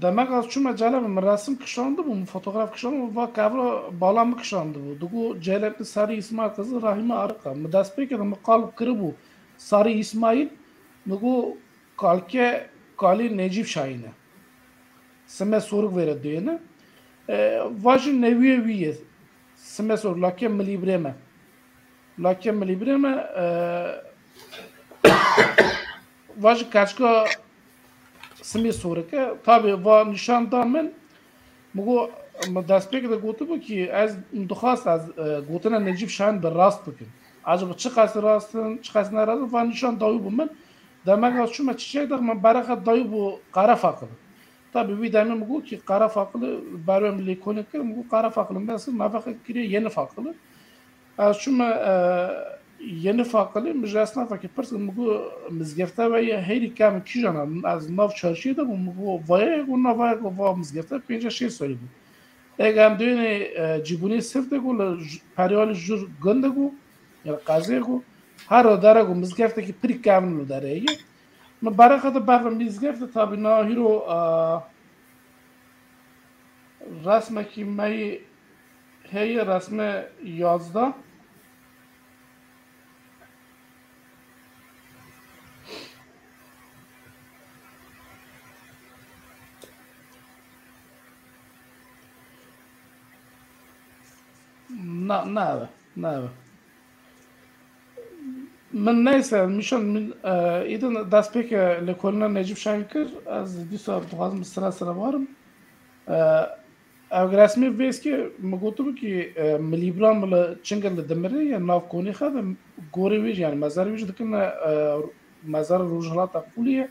Demek ez çûme Celebê, min resim kişandibû, min fotograf kişandibû, va kevra bala min kişandibû. Digo Celebê Sarî Îsmaîl Qizî Rahîme Ariqa. Min destpêkê de min qal kiribû Sarî Îsmaîl, min got kalke kalî Necîb Şahîn e. Sime sorik vêre duyêne. E, va jî newiyê wî ye. Sime sor, lake milîbrê me. Lake milîbrê me, e, va jî keçika simê sorik e. Tabî va nîşan da min. Min got, min destpêkê de gotibû ki ez, min dixwast ez, e, gotina Necîb Şahîn bi rast bikim. Acaba çiqas rast in, çiqas ne rast in, va nîşan dawî bû min. Demek ez çûme çiçek de min berexe dawî bû Qerefaqili. Tabî wî demê min got ki Qerefaqili, berwe min lêkolîn kir, min got Qerefaqili, min dest navê xwe kiriye Yenîfaqili. Ez çûme, e, Yenîfaqilê, min ji esnafekî pirs kir, min got mizgefte we ye, hêrî kevn kîjan e? Ez nav çarşiyê de bûm, min got vaya ye, got na vaya, got va mizgefte pêncî şêst salî bû. Êk em duyênê, e, cîbûnê Sifdê got li j-, periyalî jûr gund e got, yani qezê got, her li dere got mizgeftekî pirî kevn li derê ye. Min berexe de ber bi mizgefte tabî na hîro, e, resmekî me yê heye, resme yazdeh. Na, nave, nave. Min neyse, mişan min, e, îdin destpêke lêkolîna Necîb Şahîn kir, ez dîsa dixwazim bi sira sira warim. E, Ev resmê vêskê min gotibû ki, e, Milîbran li Çingirlê dimire ye, nav konê xe de gorê wî jî, yani mezarê wî jî dikin, e, mezara Rojhilata Quliyê.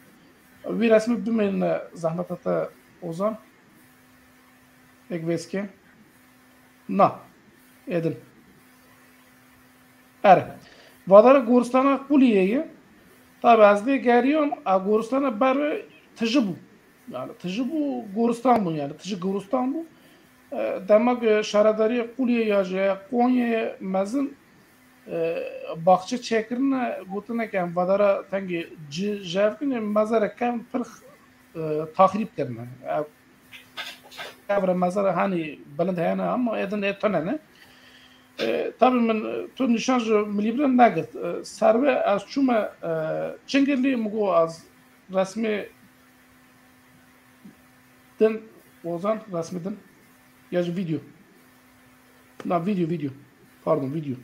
Wî resmê bimêne zehmeta te Ozan. Êk vêskê. Na. Êdin. Erê. Vadara goristana Quliyê ye. Tabi ez dê geriyam, a goristana ber ve tiji bû. Yani tiji bû goristan bû, yani tiji goristan bû. E, demek, e, şaredariyê Quliyê ya jî Qonyê mezin, e, baxçe çêkirine, gotine ke em vadara tengê ci jev bîne, mezarê kevn pir, e, taxrîb kirine. Ev kevre mezara hanî bilind heyene ama êdin ê tune ne. E, tabi min, e, tu nîşan ji Milîbran negirt. E, serve ez çûme, e, Çingirlî, min got ez resmê din, Ozan, resmê din. Ya ji video. Na, video, video. Pardon, video.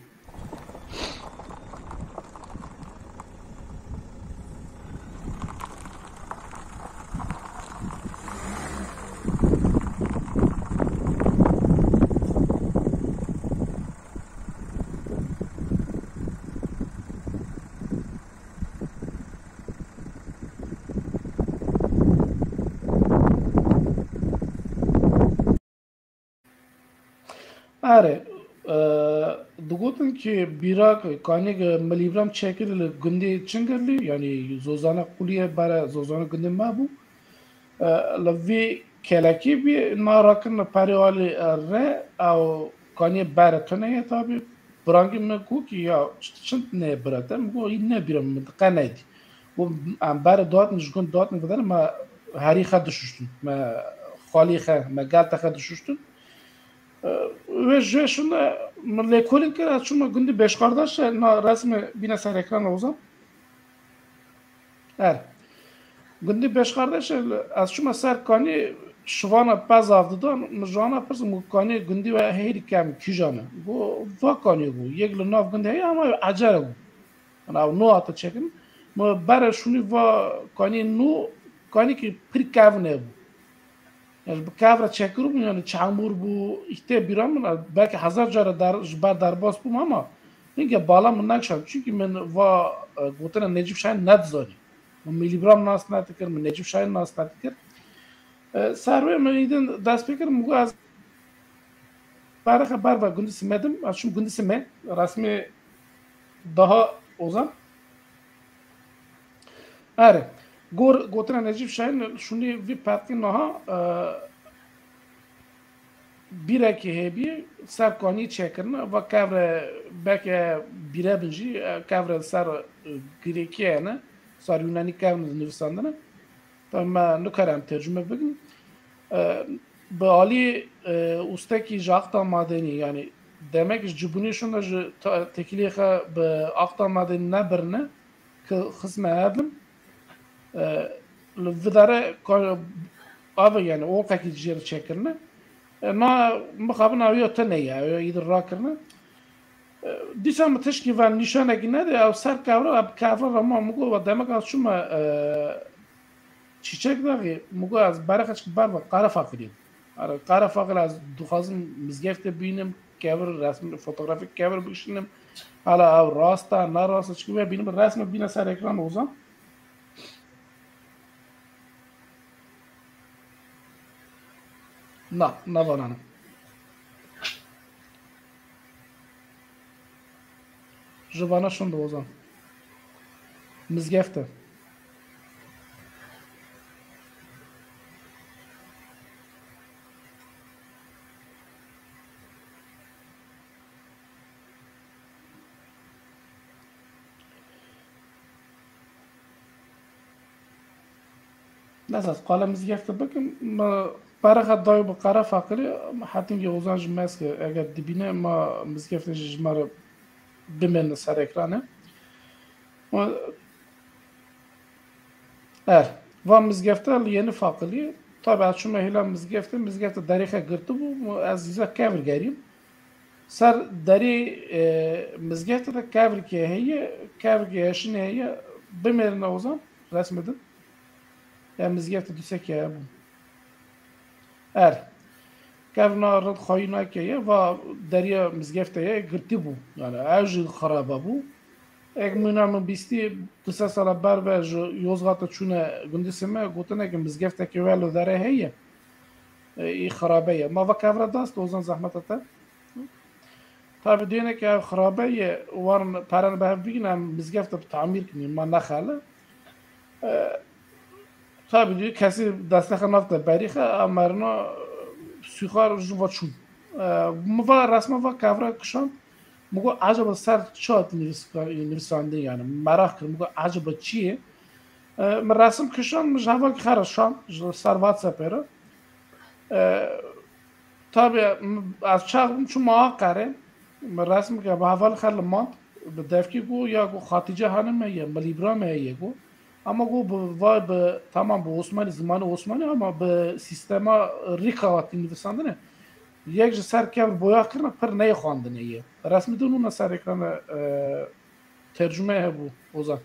Erê, e, digotin ki bîra kanîk Milîbran çêkirî li gundê Çingirlî, yanî Zozana Quliyê bere Zozana gundê me bû. E, li vî kelekî bî, na rakirina perê alî, e, re, ew kanî bere tune ye tabî. Birangî min got ki ya çi-, çi ne bira te? Min got, "Î ne bira min, min qe nedî." Got, "Em bere datin, ji gund datin, bidene me herî xe dişuştin. Me xalî xe, me gelte xe dişuştin." E, wê ji wê şûnde min lêkolîn kir, ez çûme gundî Beşkardeşê, na resmê bîne ser ekran Ozan. Er. Gundî Beşkardeşê, ez çûme ser kanî şivana pezav didan, min ji wana pirs, min kanî gundî we hêrî kevn kîjan e? Got, va kanî got, yek li nav gundê heye ama ecer e got. Ana ew nû hate çekin. Mi bere şûnî va kanî nû, kanî ki pir kevn e bû. Yani bi kev re çekiribûn, yani çamûr bû, îhtê bîra min, belkî hezar cara der, ji ber derbas bûm ama hinge bala min nekişand. Çunkî min va, e, gotina Necîb Şahîn nedizanî. Min Milîbran nas nedikir, min Necîb Şahîn nas nedikir. E, ser wê min îdin dest pê kir, min got ez Pere xeber ve gundî Simê dim, ez çûm gundî Simê, resmê daha Ozan. Erê, gor gotina Necîf Şahin, şûnî vî pertî niha, e, bîrekî hêbî ser kanî çêkirine, va kevre beke bîre bin jî, e, kevre ser, e, Grîkiyê ne, ser Yunanî kevre nivîsandine. Tabii me nikarin tercüme bikin. E, bi alî, e, ustekî ji Aqta Madenî, yani demek ji cibûnê şûnde ji ta-, tekîlê xwe bi Aqta Madenî nebirine, ki xisme evin. E, li vidare ka-, ave yani olqekî jê re çêkirine. E, na mixabin ew ya te neye, ew ya îdir rakirine. E, dîsa min tişkî ve nîşanekî nede, ew ser kevra, ew kevra re ma min got, "Wa demek ez çûme, e, Çîçek Daxê?" Min got, "Ez berê xwe çik ber ve Qerefaqilî." Are, Qerefaqil ez dixwazim mizgefte bînim, kevir, resm, fotografik kevir bikişînim. Hala ew rast e, ne rast e, çik ve bînim, resme bîne ser ekran Ozan. Na, ne vana ne. Ji vana şûnde Ozan. Mizgefte. Nesa, ez qala mizgefte bikim, ma pere xwe dayê bi Qerefaqilî, hetingê Ozan jî mezge, eger dibîne, ma mizgefte jî ji me re bimêne ser ekranê. Ma, er, va mizgefte li Yenî Faqilî, tabi ez çûme hêla mizgefte, mizgefte derê xwe girtibû, ma ez îza kevir gerîm. Ser derê, e, mizgefte de kevrikê heye, kevrikê heşînê heye, bimêrine Ozan, resmê din. Ya mizgefte dûsekê hebû. Er. Kevna rind xwayî nake ye, va deriya mizgefte ye, girtî bû. Yani ew jî xirabe bû. Ek mîna min bîstî, du sed sala ber ve ji Yozgatê çûne gundî Simê, gotine ki mizgeftekê we li derê heye. E, î xirabe ye. Ma va kevra dast, Ozan zehmeta te. Tabi diyene ki ev xirabe ye, wan peren bi hev bigin, em mizgefte bi tamîr kinî, ma nexele. E, tabi diyor kesî destexe nafte berîxe, emerina suxar ji va çûn. E, mi va resme va kevra kişand, mi got, "Acaba ser çi hat nivîska-, nivîsandin yani?" Meraq kir, mi got, "Acaba çi ye?" E, mi resim kişand, mi ji heval ki xera şand, ji ser WhatsApp'ê re. E, tabi, m-, ez çax bûm çûm Aqerê, mi resmeke bi heval xwe li mand, bi devkî got, ya got Xatîce Hanim heye, Milî Îbrahim heye got. Ama got bi, vay bi, tamam bi Osmanî, zimanê Osmanî ama bi sîstema rîka hatî nivîsandine. Yek ji ser kevr boya kirine, pir neyê xwendinê ye. Resmî din nûne ser ekrana, e, tercûme hebû, Ozan.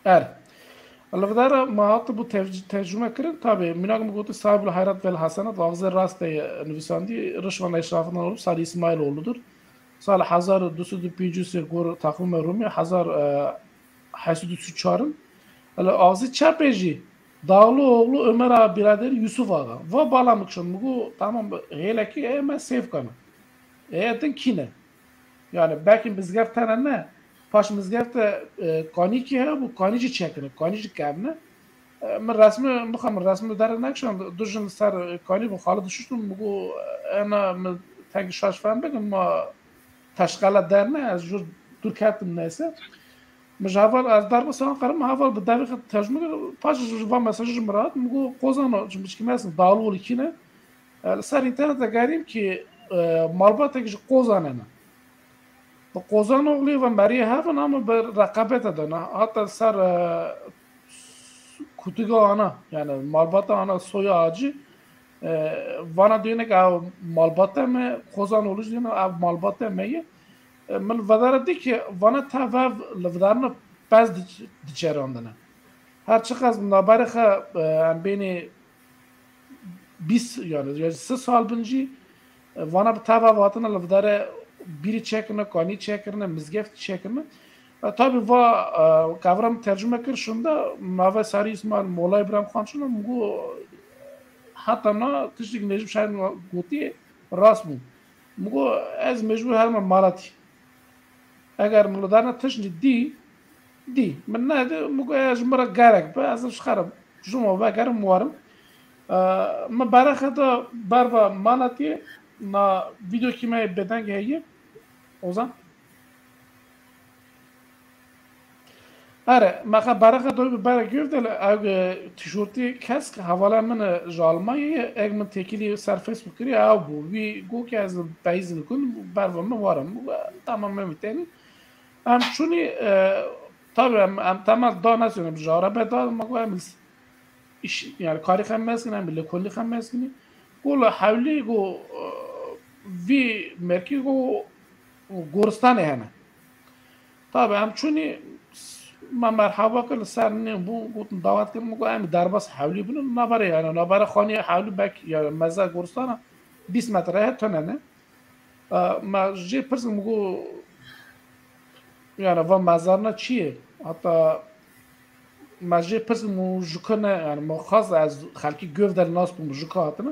Er. Li vê dera me hatibû tev-, tercûme kirin, tabî, mînak min gotî, "Sahibul hayrat vel hasenat", axzê rastê nivîsandî, Rişvan Eşrafidan olup, Salih İsmailoğlu'dur. Sal hezar û du sed û pêncî û sê gor takvîma Rûmî, hezar, e, heşt sed û sî û çar in. Li axzê çepê jî, Dağlıoğlu Ömer Ağa biraderi Yusuf Ağa. Va bala min kişand, min got, "Tamam, hêlekî ê me sêv kane. Ê din kî ne?" Yani belkî mizgeft tene ne, paş mizgeft de, e, kanîkî hebû, kanî jî çekine, kanî jî kevne. E, min resmi, mixabin resmi dere nekişand, du jin ser, e, kanî bû, xalî dişuştin, min got, "Ena min tengî şaş fehm bikin, ma teşqele der ne, ez jûr dûr ketim neyse." Min ji heval, ez derbi san qerim, heval bi devê xwe tercûme kir, paş ji van mesajê ji min re hat, min got, "Qozano, ji min çikî mesin, Dağlıoğlu kî ne?" E, li ser înternetê gerîm kî, e, malbatek ji Qozanê ne. Bi Qozanoğluyê ve meriyê hev in ama bi reqabete de ne. Hatta ser, e, kutuga ana, yani malbata ana soya acî, e, vana diyene ki ev malbate me, Qozanoğlu jî diyene ev malbate me ye. E, min li vedara dî ki vana tev ev li vedarina pez diç-, diçerandine. Her çiqas min naberê xwe, e, em bênê bîst, yani, yani sê sal bin jî, e, vana bi teva hatine li vidare bîrî çekirine, kanî çekirine, mizgeft çekirine. E, tabi va, e, kevra min tercüme kir şunda, navê Sarî Îsmaîl, Mola Îbrahîm Xan şunda, min got, Heta na tiştek Necip Şahin gotiye rast bû. Min got, ez mecbûr herime Malatya. Eger min li dana tişt dî, dî. Min nedi, min got, ev ji min re gerek be, ez ji xerim. Ji min vegerim, werim. Ee, min berexe da berva Malatyê, na vîdeokî me bêdeng heye. Ozan? Ere, mexe berexe doy bi bere gövdel, ew, e, tişortî kesk hevala min, e, ji Almanyayê, ek min têkilî ser Facebook kiriye, ew bû. Wî got ki ez beyzin kun, berva min warim. Tamam, me tenî. Em çûnî, e, tabi em, em temel da nesûne, bi jara be da, ma got em îş, yani karî xem meskin, em lekolî xem meskinî. Go li hewlî go, e, vî merkî go goristanê hene. Tabi em çûnî, me merhaba kir, li ser nê bû, gotin dawet kirin, min got em derbas hewlî bûn, navberê yani, navberê xanî hewlî bek, yani meze goristana bîst metre heye, tune ne. E, me jê pirs, min got, yani va mezarna çi ye? Heta me jê pirs, min ji ku ne, yani min xwest ez xelkî Gövdel nas bûm, ji ku hatine.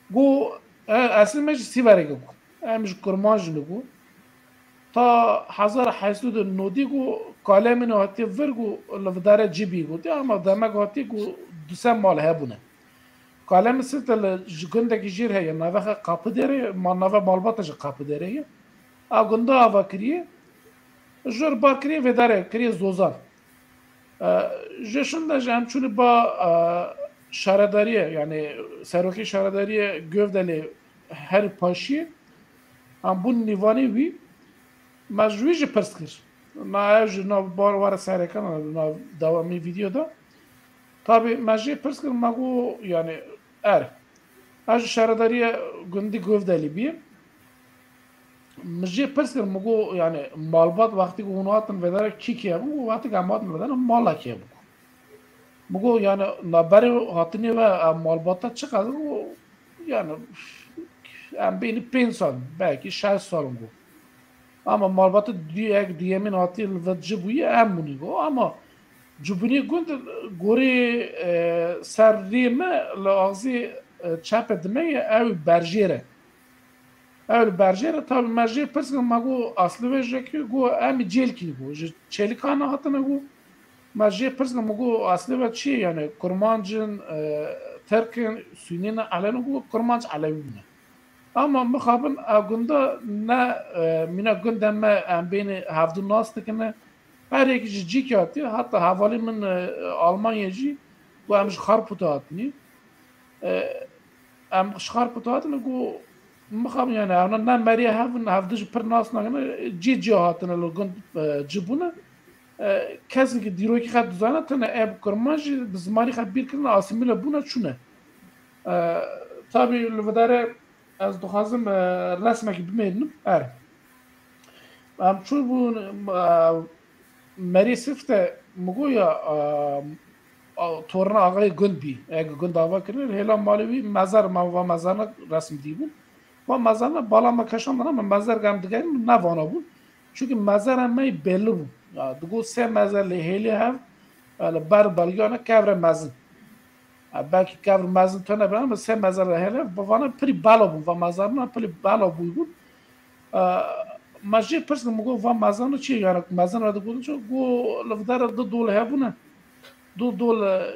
Got, e, eslî me ji Sîverê got. Em ji Kurmanc in got. Ta hezar heyt sed û nodî got, kalemî hatiye vir got, li vidare cibî got. Ya ama demek hatiye got, du sed mal hebûne. Kalem Sifte li ji gundekî jêr heye, nave xe Kapıdere, ma nave malbata ji Kapıdere ye. A gunda ava kiriye, jor bar kiriye, vêdare kiriye Zozan. E, ji şinde ji em çûnî ba, e, şaredariye, yani serokê şaredariye Gövdelê her paşiyê, em bûn nîvanê wî, me ji wî jî pirs kir. Na ev ji nav bar were sereke, na, na dewamî vîdeo de. Tabi me jê pirs kir, me got, yani, er. Ez ji şaredariye gundî Gövdelî bî. Min jê pirs kir, min got, yani, malbat wextî ku hûn hatin vedere kî kî hebûn? Got, wextî ku em hatin vedere mala kî hebû? Min got, yani, na berê hatinê ve em malbata çiqas? Got, yani, em bênî pênc sal, belkî şeş sal in got. Ama malbata duyek, duyemîn hatî li vir ci bûye, em bûnî got. Ama cibûnê gund gorê, e, ser rê me li axzê, e, çepê dime ye, ew berjêr e. Ew li berjêr e, tabi me jê pirs kir, me got, aslê we ji kî? Got, em cêlkî got. Ji Çêlikan hatine got. Me jê pirs kir, me got, aslê we çi ye? Yani Kurmanc in, e, Tirk in, Sûnî ne, Elewî ne? Got, Kurmanc Elewî bûne. Ama mixabin ew gunda ne, e, mîna gundê me em bênî hevdu nas dikine. Her yekî ji cîkê hatiye, heta hevalê min, e, Almanya jî, got em ji Xarpûtê hatinî. E, em ji Xarpûtê hatine, got mixabin yani, ewna ne meriyê hev in, hevdu jî pir nas nakine, cî cî hatine li gund, e, ci bûne. E, kesê ki dîrokî xwe dizane, tene ev Kurmanc jî bi zimanî xwe bîr kirine, asîmîle bûne, çûne. E, tabi li vidare ez dixwazim, e, resmekî bimêrînim. Er. Em çûbûn, e, Merî Sifte, min got ya, e, a, torna axayê gund bî. Eke gund ava kirine, hêla malê wî mezar, me va mezarna resim dîbûn. Va mezarna bala me keşandana, me mezar em digerin, ne vana bûn. Çunkî mezara me yî belli bû. Ya, digot sê mezar li hêlê hev, e, li ber belgeyane kevre mezin. E, belkî kevr mezin tune be, ama sê mezar li hêlê hev, bi vana pirî bela bûn, va mezarna pirî bela bûy bûn. E, me jê pirs kir, min got, va mezarna çi ye? Yani mezin re digotin çi? Got, li vir de du dol hebûne. Du dol, e,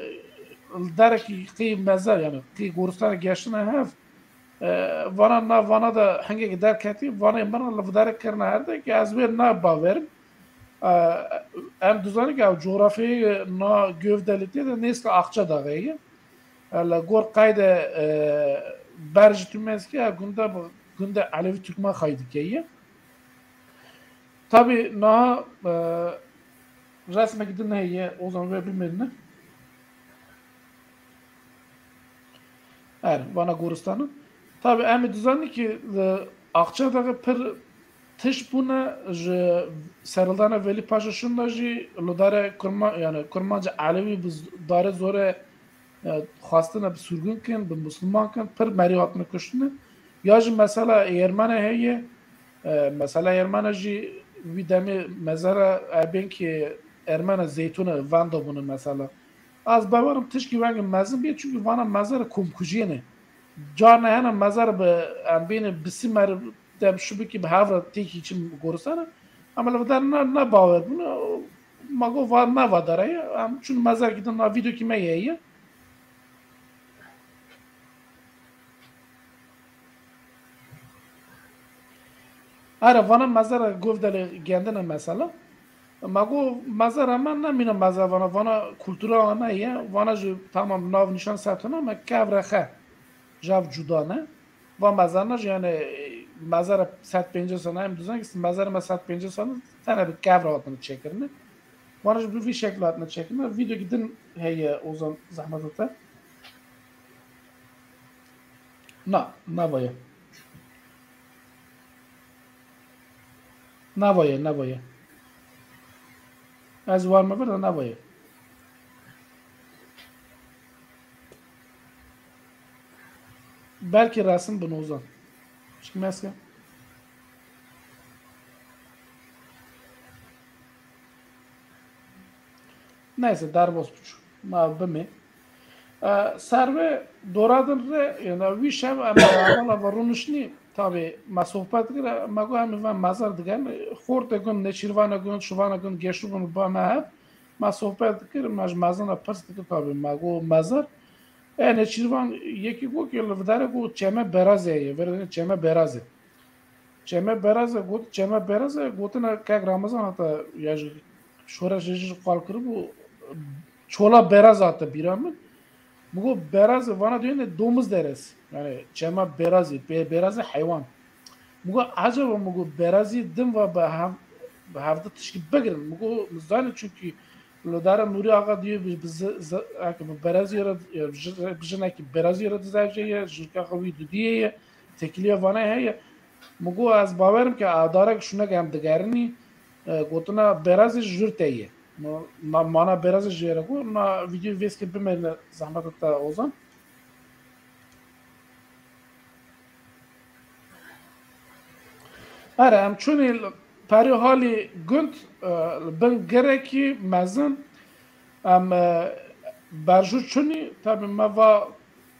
li derekî qî mezar, yani qî goristana geştine hev. E, vana na, vana de hingekî derketî, vanê min li vir de kirine herde ki ez wê nabawerim. E, em dizanin ki ew coğrafyayê na Gövdelî tê de nêzîkî Akçadağê ye. E, li gor qeyde, e, Berj Tümezkî, e, gunda, gunda Elewî Türkmen xayî dike ye. Tabi niha, e, resmekî din heye, Ozan, wê bimêrine. Er, vana goristana. Tabi em ê dizanin ki, e, Akçadağê pir tişt bûne, ji serhildana Velî Paşa şûnda jî li dare Kurma-, yani Kurmanc Elewî bi z-, dare zore, e, xwestine bi sürgün kin, bi Musliman kin, pir merî hatine kuştine. Ya jî mesela Êrmene heye, e, mesela Êrmene jî wî demê mezara erbên ki Ermene Zeytûne venda bûne mesela. Ez bawerim tişkî wengê mezin bê, çunkî vana mezar komkujiyê ne. Carna hene mezar bi, em bêne bi simer de şibikî bi hev re têkî çi gorisane. Ama li vir ne, ne bawer bûne. Ma got va ne vadara ye. Em çûn mezarkî din na vîdeokî me ye ye. Are vana mezara govdelê gendine mesela. Ma got mezara me nemîne mezar vana, vana kultura me ye, vana jî tamam nav nîşan setona me kevre xe. Jav cuda ne. Va mezarna jî yani mezara sed pêncî sene em dizan ki mezara me sed pêncî sene tene bi kevre hatine çekirine. Vana jî bi vî şekil hatine çekirine. Vîdeokî din heye Ozan zehmet te. Na, navaye. Navaye, navaye. Ez war me vir de navaye. Belkî resim bin Ozan. Çik meske? Neyse, derbas biçû. Ma bimê. E, serve doradin re, yani wî şev em hevala ve rûniştî, tabi me sohbet kir, me got em ve mezar digen, xorte gun, neçîrvane gun, şivane gun, geşû gun ba me hev, me sohbet kir, me ji mezana pirs dikir, tabi me got mezar. E, neçîrvan yekî got ki li vidare got çeme berazê ye, verê çeme berazê. Çeme Beraze got, Çeme Beraze gotina kek Ramazan hata ya ji şoreşê jî qal kiribû, çola Beraze hate bîra min. Min got Beraze vana diyene domuz deresi. Yani Çeme Beraze, be-, Beraze heywan. Min got acaba min got Beraze din va bi hev-, bi hevde tişkî bigirin. Min got zanî çünkü li dara Nûrî Axa diye bi, bi zi-, zi-, eke bi Beraze re, bi ji-, bi jinekî Beraze re dizevce ye, jirka xwe wî dudiyê ye. Tekiliya vana heye. Min got ez bawerim ke edarek şûnek em digerinî, e, gotina Berazê ji jûr te ye. Ma-, ma-, mana Berazê ji yere got, na vîdeo vêskê bimêne zehmeta te Ozan. Ere, em çûnî li perê halî gund, e, li bin girekî mezin, em, e, berjû çûnî, tabi me va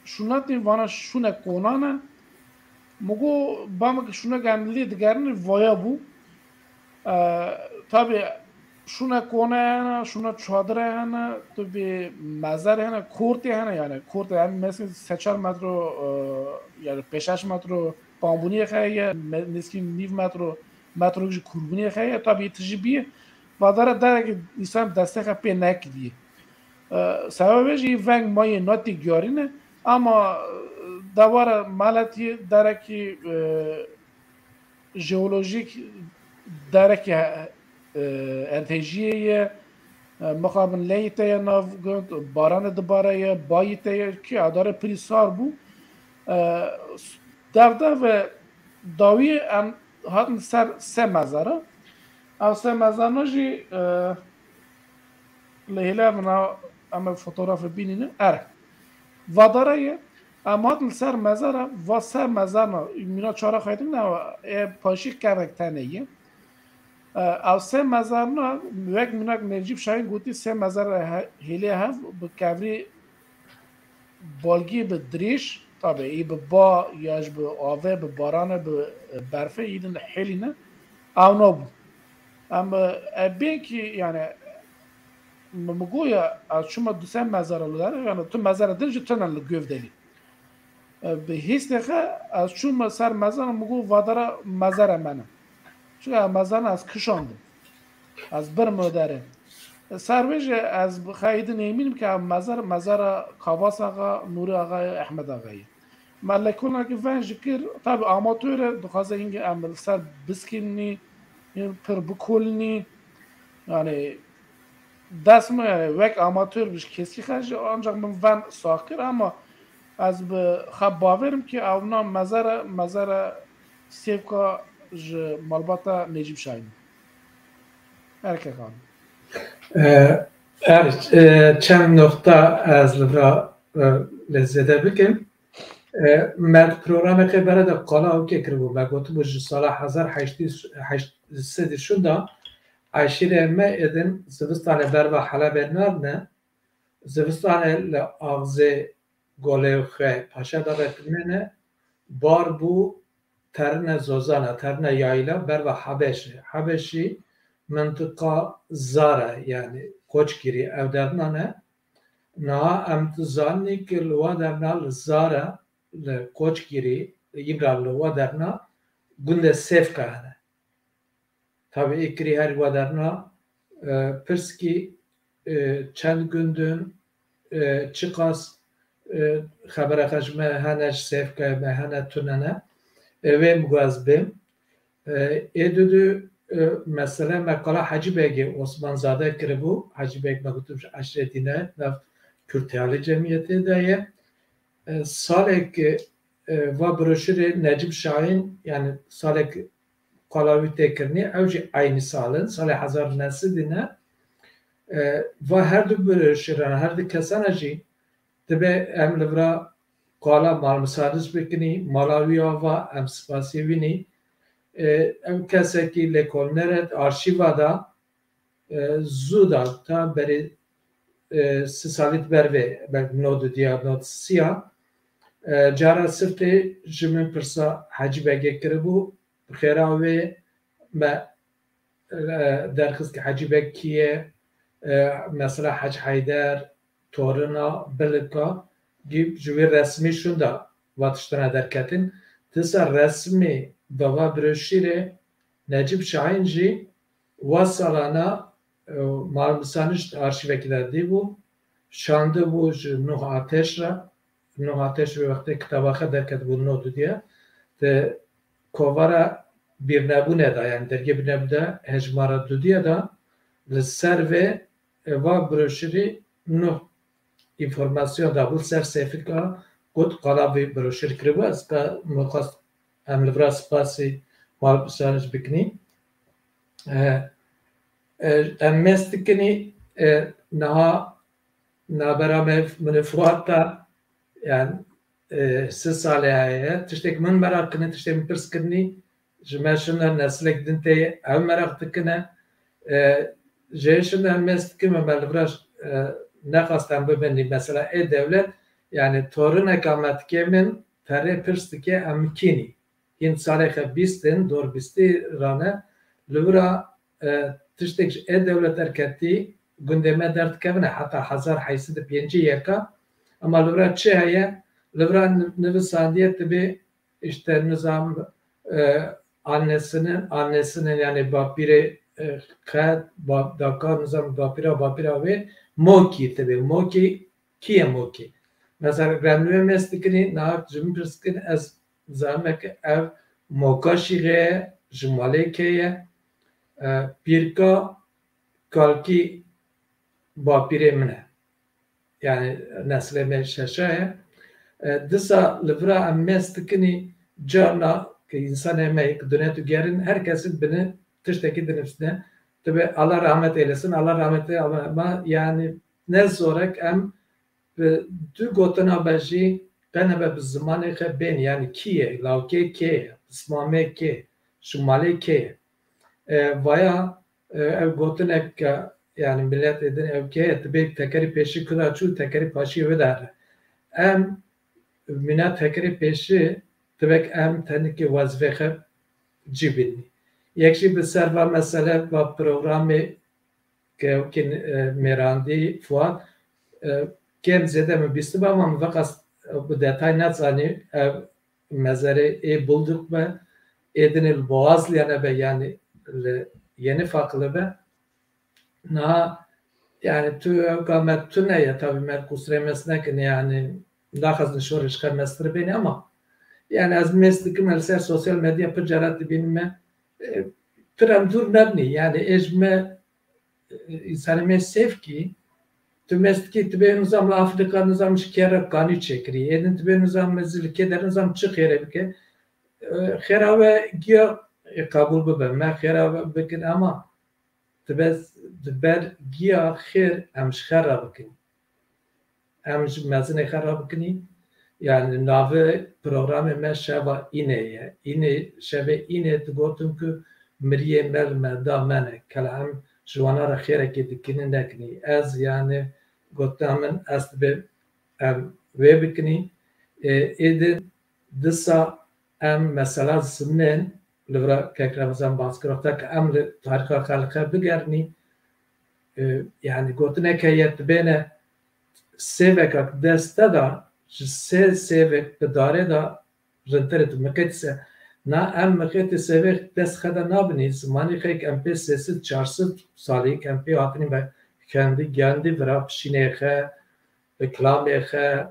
şûnetî, vana şûnek konan e. Min got, ba min ki şûnek em lê digerin vaya bû. E, tabi şûnek kone hene, şûnek çadire hene, tu bê mezer hene, kortê hene, yani kortê em mesela se çar metro, e, yani pêş şeş metro pambûniyê xe ye, me-, nêzkî nîv metro, metro jî kûrbûniyê xe ye, tabi tu jî bî, vadara derek însan destê xe pê nekiriye. E, sebebê jî veng mayê natê giyarî ne, ama, e, dewara meletî derekî, e, jeolojîk derekî, e, erdhejiyê ye, e, mixabin leyî te ye nav gund, baranê dibare ye, bayî te ye, ki adare pirî sar bû. E, s-, dev dev ve dawî em hatin ser se mezara. Ev se mezarna jî, e, Li hêle vina em ê fotografê bînînin. Er. Vadara ye, em hatin li ser mezara, va ser mezarna, mîna çara xwe din ne, ê paşî kevek tenê ye. E, ew sê mezarna, wek mînak Necîb Şahîn gotî, sê mezara he-, hêlê hev bi kevrî balgî bi dirêj, tabi, ê bi ba ya ji bi avê, bi baranê, bi berfê, yî din hêlîne, ew nabû. Em, e, belkî, yani, mi, mi goya, ez çûme du sê mezara li dere, yani, tu mezara din jî tune li Gövdelî. E, bi hîstê xe, ez çûme ser mezara, mi got, vadara mezara me ne. Çunka mezara ez kişandim. Ez birim o derê. Servêjê ez bi xeyidin êmînim ke ev mezar, mezara Kavas Axa, Nûrî Axayê, Ehmed Axayê. Me lekolnekî ven jî kir, tabi amatör e, dixwaze hingê em li ser biskînî, pir bikolinî. Yani dest min yani wek amatör bi keskî xercî, ancak min ven sax kir, ama ez bi xwe bawerim ki ewna mezara, mezara Sêvka ji malbata Necîb Şahîn. Erkek Hanım. Ee, er, e, çend nokta ez li vira, e, lê zêde bikim. E, me di programekê bere de qala ewkê kiribû. Me gotibû ji sala hezar heşt sed şûnda eşîrê me êdin zivistanê berva Helebê nadine. Zivistanê li axzê golê xwe paşa de re dimêne, bar bû terine zozana, terine yayla, berva Hebeşê. Hebeşî mintiqa Zara, yani Koçgirî ev derna ne. Niha em dizanin ki li wa derna li Zara, li Koçgirî, li Îmral li wa derna gundê Sêvka hene. Tabi ê kirî her wa derna, e, pirskî, e, çend gundin, e, çiqas, e, xebera xwe ji me hene, ji Sêvkayê me hene, tune ne. E, wê min got ez bêm. E, ê dudu, e, mesele me qala Hecî Begê Osmanzade kiribû. Hecî Beg me gotim ji eşretî ne, nav Kürtiyalî cemiyetê de ye. E, salek, e, va broşurê Necip Şahin, yani salek qala wî tê kirinî, ew jî eynî sal in, salê hezar neh sed ne. E, va her du broşuran, her du kesana jî dibe em li vira qala malmisanis bikinî, mala wî ava, em spasî wî nî. E, ew kesekî lêkolîner e, arşîva da, e, zû da, ta berê, e, si salî di ber vê, belkî nod û diya, nod siya. E, cara siftê ji min pirsa Hecî Begê kiribû, bi xêra wê me, e, derxist ki Hecî Beg kî ye, e, mesela Hec Heyder, torina, bilika, gî ji wî resmî şûnda va tiştine derketin. Disa resmî bava broşîrê Necip Şahin jî wa salana, e, malmisanişt arşîvekî de dîbû, şandibû ji Nuh Ateş re. Nuh Ateş wê wextê kitaba xwe derketibû nod û diya. Di kovara bîrnebûnê de, yani dergê bîrnebû de hejmara dudiya de li ser vê, e, va broşurî Nuh înformasyon dabû ser Sêvka, got qala vê broşur kiribû, ez ka min xwest em li vira spasî malbisaniş bikinî. E, e, em mêz dikinî, e, niha nabera me min û Fuat da, yani, e, si salê heye. Tiştek min meraq kirin, tiştek min pirs kirinî, ji me şinda neslek din tê ew meraq dikine. E, jê şinda em mêz dikin, me li vira, e, nexwast em bibin, mesela ê dewlet, yani torineka me dikê min, terê pirs dike em kînî. Hîn salê xe bîst in, dor bîstî rane, li vira, e, tiştek ji ê dewlet derketî, gundê me derdikevine heta hezar heyşt sed û pêncî yeka, ama li vira çi heye? Li vira ni-, nivisandiye tibê, işte, nizam, e, annesinin, annesinin, yani bapîrê, e, xe, ba-, daka, nizam bapîra, bapîra wê, mokî tibê, mokî, kî ye mokî? Mesela, remnûyê mêz dikinî, niha ji min pirs dikin, ez zanim ke ev moka şîxê ye, ji malê kê ye, e, pîrka kalkî bapîrê min e. Yani neslê me şeşa ye. E, disa li vira em mêz dikinî, carna ke însanê me yek dunet û gerin, her kesin bini tiştekî dinivîsine. Tabi Allah rahmet eylesin, Allah rahmet eylesin, ama yani ne zorek em bi du gotina be jî qenebe bi zimanê xe bên, yani kî ye, lawkê kê ye, pismamê kê, şimalê kê ye. E, vaya, e, ev gotinek ke, yani miletê din ew kê ye, dibê tekerî pêşî kuda çû, tekerî paşî wê de here. Em mîna tekerî pêşî dibek em tenike wezifê xe cî bînî. Yek jî bi ser va mesele va programê ke wekî, e, mêrandî Fuat, e, kêm zêde min bîstiba, ama min veqas, e, bi detay nezanî, ev mezerê ê Bulduq be, ê dinê li Boğazlîya nebe, yani li Yeni Fakılı be. Niha, yani tu ew ka me tune ye, tabi me qusrê mez nekin, yani naxwazin şorê ji xe mestir bêne, ama yani ez mêz dikim, li ser sosyal medya pir cara dibînim me, e, pir em dûr nebnî, yani ê ji me, e, însanê me sêv kî, tu mêz dikî, tu bê nizam li Afrika nizam ji kê re kanî çêkirî, ê din tu bê nizam mezil kê der nizam çi xêrê bike, e, xêra we giya, e, qebûl bibe, me xêra we bikin, ama dibe, di ber giya xêr em ji xwe re bikin. Em ji mezinê xwe re bikinî. Yani navê programê me Şeva Înê ye. Înê, şevê Înê digotin ku miriyê me li me da me ne. Kela em ji wana re xêrekê dikinî nekinî. Ez yani gotina min ez dibê em wê bikinî. Ê, êdî disa em mesela zimnên li vira kek Remezan bas kir, wexta ke em li tarîxa xelqê bigerînî, e, yani gotinek heye, tu bêne sêveka dest te da, ji sê sêvek bi darê da rintir e tu miqêtîse. Na em miqêtî sêvek dest xe de nabinî, zimanî xeyk em pê sê sed çar sed salî em pê hatinî me kendi giyandî vira pişînê xe, bi kilamê xe,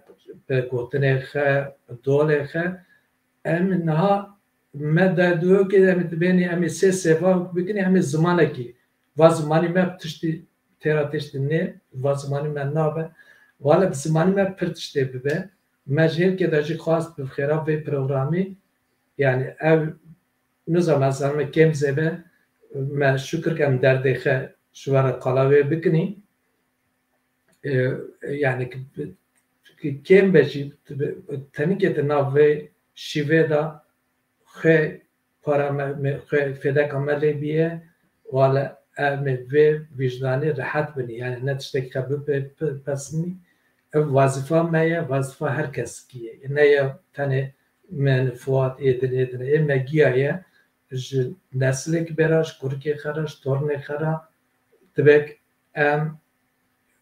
bi gotinê xe, bi dolê xe. Em niha me derdûkê de em dibênî em ê sê sêva bikin, em ê zimanekî. Va zimanî me tiştî têra tiştî nê, va zimanî me nabe. Wale bi zimanî me pir tiştê bibe. Me ji hêlkê de jî xwast bi xêra vê programî, yani ev nizam ez zanime kêm zêde me şukir ke em derdê xe ji we re qala wê bikinî. E, yani ki, ki kêm be jî, tenikê di nav vê şîvê de xwe para me, me, xwe fêdeka me lê bîye, wale em ê vê wijdanê rehet binî. Yani ne tiştekî xe bipe, pe-, pesinî. Ev wazifa me ye, wazifa her kesikî ye. Ne ye tenê min, Fuat, ê din, ê din, ê me giya ye. Ji nesilêkî bêra, ji kurikê xe re, ji tornê xe re, dibek em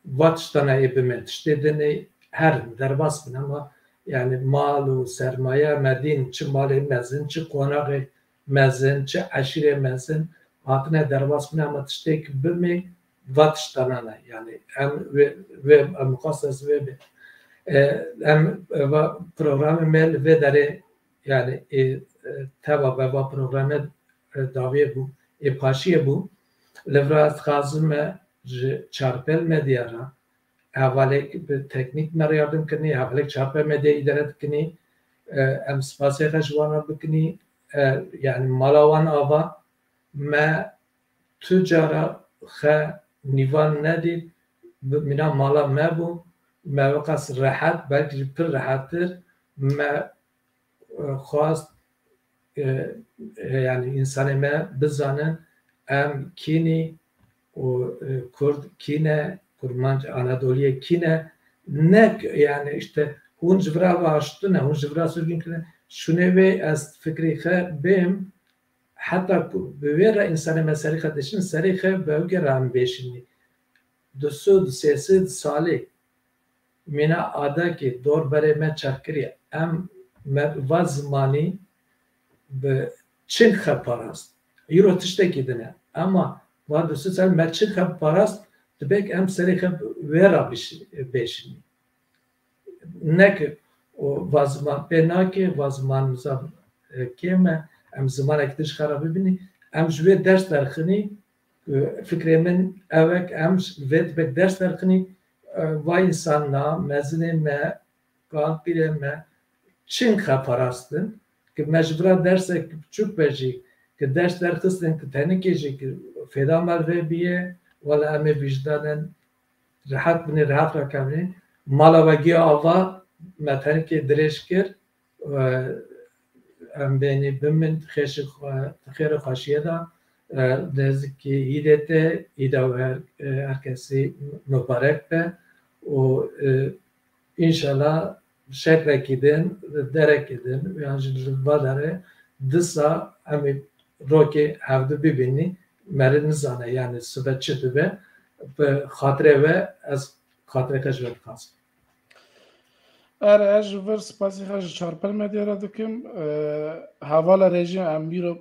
va tiştana ê bimin, tiştê din ê herin, derbas bin, ama yani mal û sermaye me dîn, çi malê mezin, çi qonaxê mezin, çi eşîrê mezin, hatine derbas bin, ama tiştêk bimê va tiştana ne. Yani em wê, wê, em xwest ez wê bê. E, em, e, va programê me li vê derê, yani, ê, e, teva be va programe, e, dawiyê bû, ê paşiyê bû. Li vira ez dixwazim me ji Çarpel Medya re hevalek bi teknîk me re yardim kirinî, hevalek Çarpel Medya îdare dikinî, e, em spasê xwe ji wan re bikinî, e, yani mala wan ava me tu cara xe nîvan nedît, bi mîna mala me bû, me weqas rehet, belkî jî pir rehettir, me e, xwast, e, e, yani însanê me bizanin em kînî û, e, Kurd kî ne, Kurmanc Anadoliyê kî ne, ne yani işte hûn ji vira ve aştine, hûn ji vira sürgün kirine, şûnê wê ez fikrê xe bêm, heta ku bi wê re însanê me serê xe dişin, serê xe bi ew ge re em bêşinî. Du sed, sê sed salê mîna adakê dor berê me çax kiriye. Em me va zimanî bi çin xe parast. Îro tiştekî din e. Ema va du sed sal me çin xe parast, dibek em serê xe wê re bişi-, bêşinî. Neke o va ziman pê nake, va ziman mizan, e, kêm e, em zimanek din ji xe re bibînî, em ji wê ders derxinî, e, fikrê min ew e ke em ji vê dibek ders derxinî, e, va însanna, mezinê me, kalpîrê me, çin xe parastin, ke me ji vira dersek biçûk be jî, ke ders derxistin, ke tenikê jî, ke fêda me vê bîye, wela em ê vîjdanên rehet binê, rehet rakevnê. Mala we giya ava, me tenikê dirêj kir, e, em bênî bimin, xêşi xwe, xêr û xweşiyê de, e, nêzikî îdê te, îda we her, e, her kesî mubarek be û, e, înşallah şekrekî din, derekî din, yan jî li va derê disa em ê rokê hevdu bibînî, meri nizane, yani sibe çi dibe, bi xatirê we ez xatirê te ji we dixwazim. Er, ez ji vir spasî xwe ji Çarpel Medya re dikim. E, hevala rejî em bîro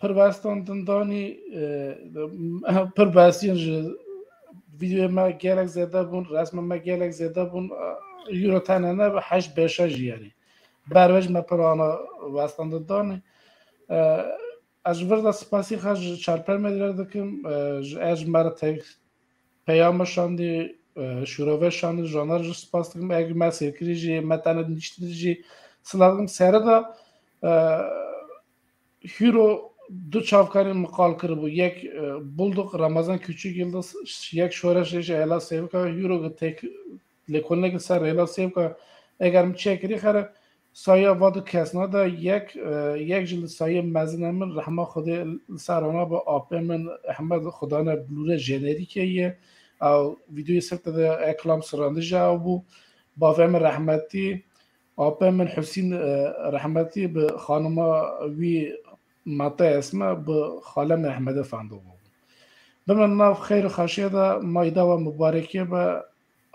pir westandin danî, e, pir behsîn ji vîdeoyê me gelek zêde bûn, resmê me gelek zêde bûn. E, euro tene ne, heşt beşe jî yani. Bervej me pir ana westandin danî. E, ez ji vir de spasî xwe ji Çarpel Medya re dikim. E, ji, ez ji me re tek peyama şandî, e, şîrove şandî, ji wan re jî spas dikim. Eger me sêr kirî jî, me tene niştin jî silav dikim. Sere de, e, hîro du çavkanê min qal kiribû. Yek, e, Bulduk, Ramazan Küçük Yıldız, yek Şoreş Reşî Ela Sêvika, hîro tek lêkolîneke ser Ela Sêvika. Eger min çêkirî xere, saya va du kesna de yek, e, yek jî li sayê mezine min, rehma Xwedê li ser wana be, apê min Ehmed Xwedane Blûre jenerîkê ye. Ew vîdeoyê ser te de, e, kilam sirandî jî ew bû. Bavê min rehmetî, apê min Husîn, e, rehmetî bi xanima wî Mete Esme bi xale min Ehmedê fendobû. Bimrin nav xeyr û xweşiyê de, mayda we mubarekê be,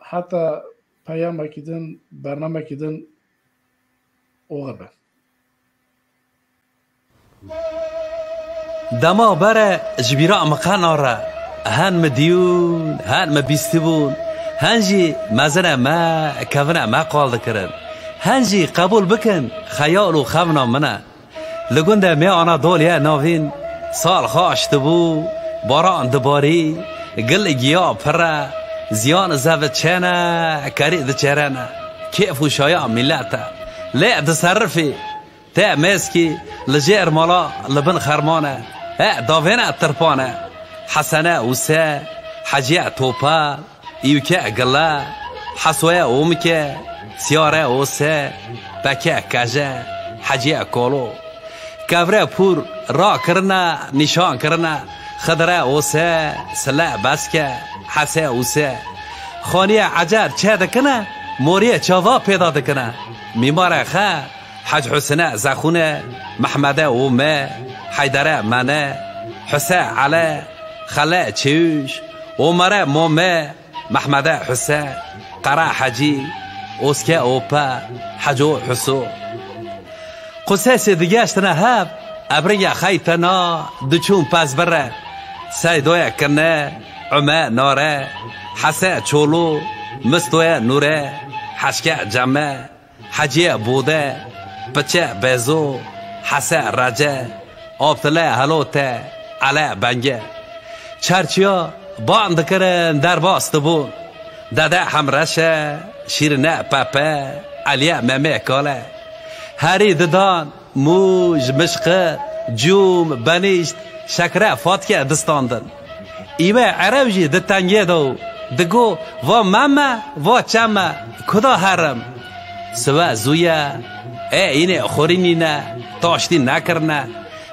heta peyamekî din, bernamekî din oxe be. Dema bere ji bîra min qe nare. Hen min diyûn, hen min bîstibûn, hen jî mezine me, kevine me qal dikirin. Hen jî qebûl bikin, xeyal û xemna min e. Li gundê me Anadoliyê navîn, sal xweş dibû, baran dibarî, gil giya pir e, ziyan zevit çêne, kerî diçêrene, kêf û şaya milet e. Lê diserifî, te mêskî li jêr mala li bin xerman e, e davêne tirpan e. Hesene ûse, Heciye Topa, Îwke gile, Hesoye omike, Siyare ose, Peke keje, Heciye kolo. Kevre pûr rakirine, nîşan kirine, Xidire ose, Sile beske, Hese ûse. Xaniye ecer çê dikine, moriyê çava pêda dikine. Mîmare xe, Hec Husine zexûne, Mehmede ome, Heydere mene, Huse ele, Xele çêwîş, Omere mome, Mehmede Huse, Qere Hecî, Oske Ope, Heco Huso. Qusesê digeştine hev, ebrînge xeytena, diçûn pez bire. Seydoye kine, Ume Nare, Hese Çolo, Mistoye Nure, Heşke Ceme, Heciye Bode, Piçe Bezo, Hese Rece, Abdile Helote, Ele Benge. Çerçiya ban dikirin derbas dibûn. Dede Hemreşe, Şîrine Pepe, Eliye Meme Kale. Herî didan, Mûj, Mişqi, Cûm, Benîşt, Şekre Fatke distandin. Îwe erew jî di tengê de û digo, va meme, va çeme, kuda herim. Siwe zûye, ê înê xurî nîne, taştî nekirine.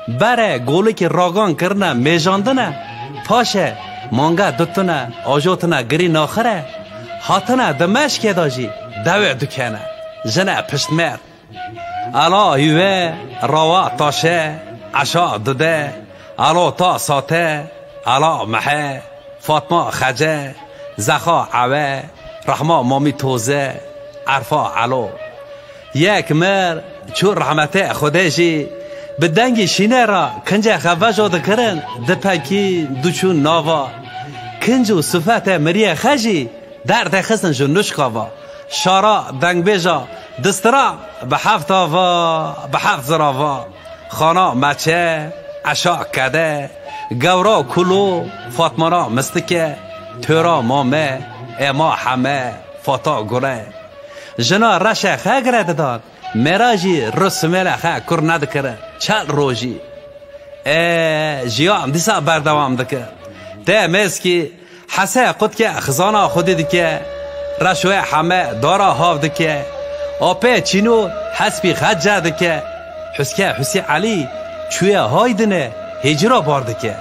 Bere golikî ragan kirine, mêjandine. Paşe manga dutine, ajotine girî naxire. Hatine di meşkê de jî dewê dukene. Jine piştmer. Ela hîwe, rawa taşe, eşa dide, elo ta sate, ela mehe, Fatma xece, Zexa ewe, Rehma mamî toze, Erfa elo. Yek mir, çû rehmetê Xwedê jî, bi dengî şîne re kince xevejo dikirin, dipekî diçûn nava. Kinc û sifetê miriyê xe jî, derdê xistin ji nuşka va. Şara dengbêja distira bi heft ava, bi heft zirava. Xana meçe, eşa kede, gewra kulo, Fatmana mistike, töra mame, ema heme, fata gule. Jina reşe xe gire didan, mêra jî ru simêle xe kur nedikire, çel rojî. E, jiyan dîsa berdewam dike. Te mêskî Hese qutke xizana xwedî dike, reşoye heme dara hav dike, apê çîno hespî xece dike, Huske Husî Elî çûye haydine hêcira bar dike.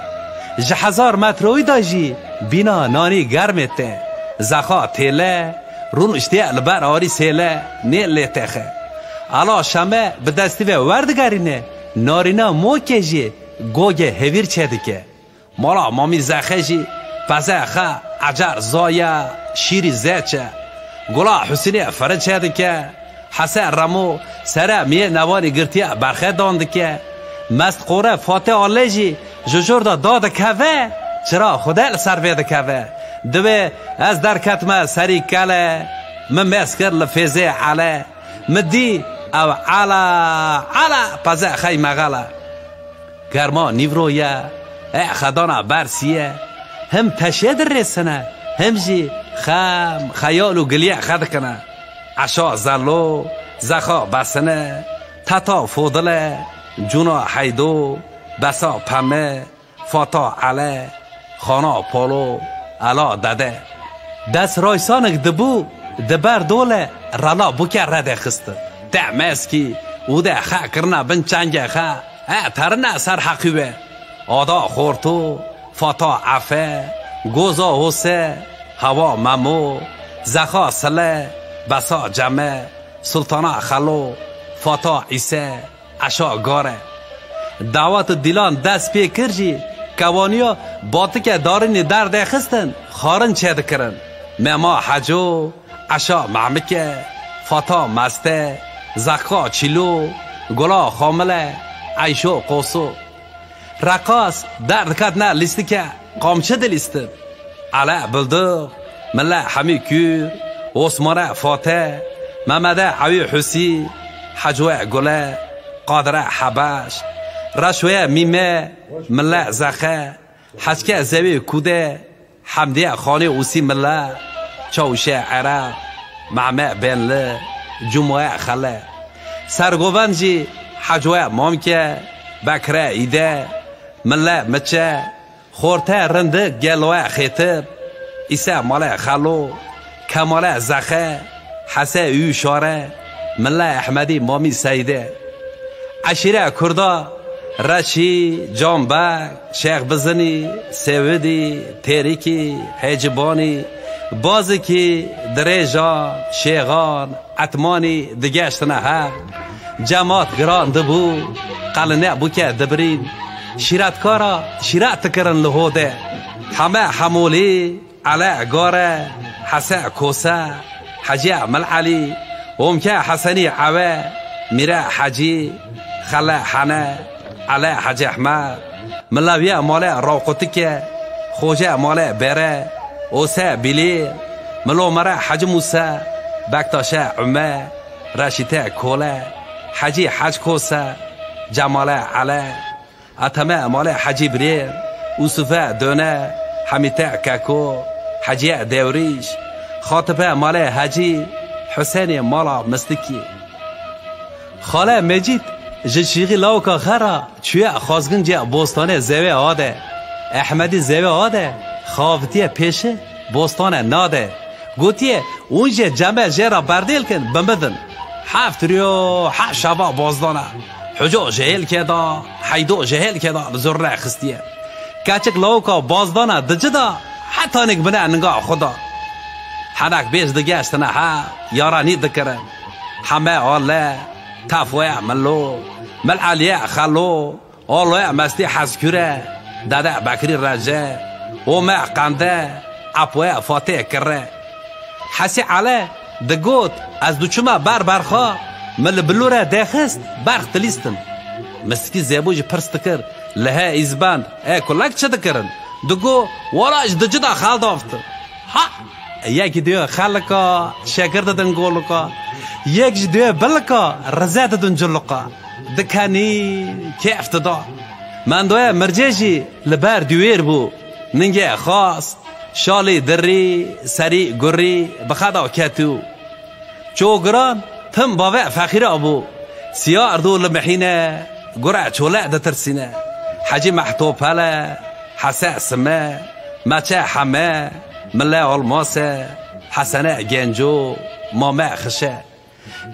Ji hezar metroyî de jî bîna nanî germê te, zexa têle, rûniştiye li ber arî sêle nê lê texe. Ala şeme bi destî ve werdigerîne, narîna mokê jî gogê hevîr çêdike. Mala Mamî Zexe jî peze xe ecar zaye, şîrî zêç e. Gula Husînê firi çêdike, Hese Remo sere miyê nevanî girtiye berxe dan dike. Mestqore Fate Alê jî ji jor de dadikeve, çira Xude li ser vê dikeve. Divê ez derketime serî kele, min mêz kir li fêzê ele. Min dî ew ela, ela peze xey mexele. Germa nîvro ye, e xedana bersî ye. Him teşê dirêsine, him jî xem, xeyal û giliyê xe dikine. Eşa zelo, zexa besine, teta fodile, cûna heydo, besa peme, fata ele, xana polo, ela dede. Des raysanik dibû, di ber dole, rela bûke redê xistin. Te meskî, û de xe kirine bin çengê xe, e terine ser heqî we. Ada xorto, fata efe, goza hose, Hewa Memo, Zexa Sile, Besa Ceme, Sultana Xelo, Fata Îse, Eşa Gare. Dawet û dîlan dest pê kir jî, kewaniya batike darînê derdexistin, xarin çêdikirin. Mema Heco, Eşa Memike, Fata Meste, Zexa Çîlo, Gula Xamile, Eyşo Qoso. Reqas derdiketine lîstike, qamçi dilîstin. Ele Bildiq, Mile Hemî Kûr, Osmane Fate, Memede Ewî Husî, Hecoye Gule, Qadire Hebeş, Reşoye Mîme, Mile Zexe, Heçke Zewê Kude, Hemdiye Xanê Usî Mile, Çawişe Ereb, Meme Benli, Cumoye Xele. Sergovend jî Hecoye Mamke, Bekre Îde, Mile Miçe, Xorte Rindik Geloye Xêtib, Îse Male Xelo, Kemale Zexe, Hese Û Şare, Mile Ehmedî Mamî Seyde. Eşîre Kurda, Reşî, Canbek, Şêx Bizinî, Sêwidî, Têrikî, Hêcibanî, Bazikî, Dirêjan, Şêxan, Etmanî digeştine hev. Cemat giran dibû, qeline bûke dibirîn. Şîretkara şîret dikirin li hode. Heme Hemolî, Ele Gare, Hese Kose, Hecî Mil Elî, Homke Hesenî Ewe, Mîre Hecî, Xele Hene, Ele Hecî Ehmed, Milaviye Male Rawqutike, Xoce Male Bere, Ose Bilî, Milo Mere Hecî Muse, Bektaşe Ume, Reşîte Kole, Hecî Hec Kose, Cemale Ele, Eteme Male Hecî Birê, Usufe Döne, Hemîte Keko, Heciye Dewrîş, Xatipe Male Hecî, Husenê Mala Mistikî. Xale Mecîd ji Şîxî Lawika Xera çûye Xazgincê Bostanê Zewê Ade. Ehmedî Zewê Ade xavitiye pêşe bostane nade. Gotiye, Hûn jê ceme jê re berdêl kin, bimidin. Heft riyo, heft şeva bozdana. Huco ji hêlkê da, Heydo ji hêlkê da li zurre xistiye. Keçik lawika bozdana dici da, hetanik bine ninga xwe da. Henek bêj digeştine he, yaranî dikirin. Heme ale, Tefoye Milo, Mil Eliye Xelo, Aloya Mestî Hezkure, Dede Bekrî Rece, Ome Qende, Apoya Fatê Kirre. Hesî Ele digot, Ez diçûme ber berxa, min li bilûre dexist, berx dilîstin. Mistikî Zebû jî pirs dikir, Li he îzbend, e kulek çi dikirin? Digo, Wala ji dici da xel daftin. Ha! Yek ji duyê xelika, şekir didin golika. Yek ji duyê bilika, rize didin culika. Dikenî, kêf dida. Mendoya mircê jî li ber duyêr bû. Ningê xas, şalî dirî, serî gurî, bi xeda ketû. Çogiran tim bavê fexîra bû. Siyar dû li mihîne, gure çole ditirsîne. Hecî Mehtopele, Hese Sime, Meçe Heme, Mile Olmase, Hesene Genco, Mame Xişe.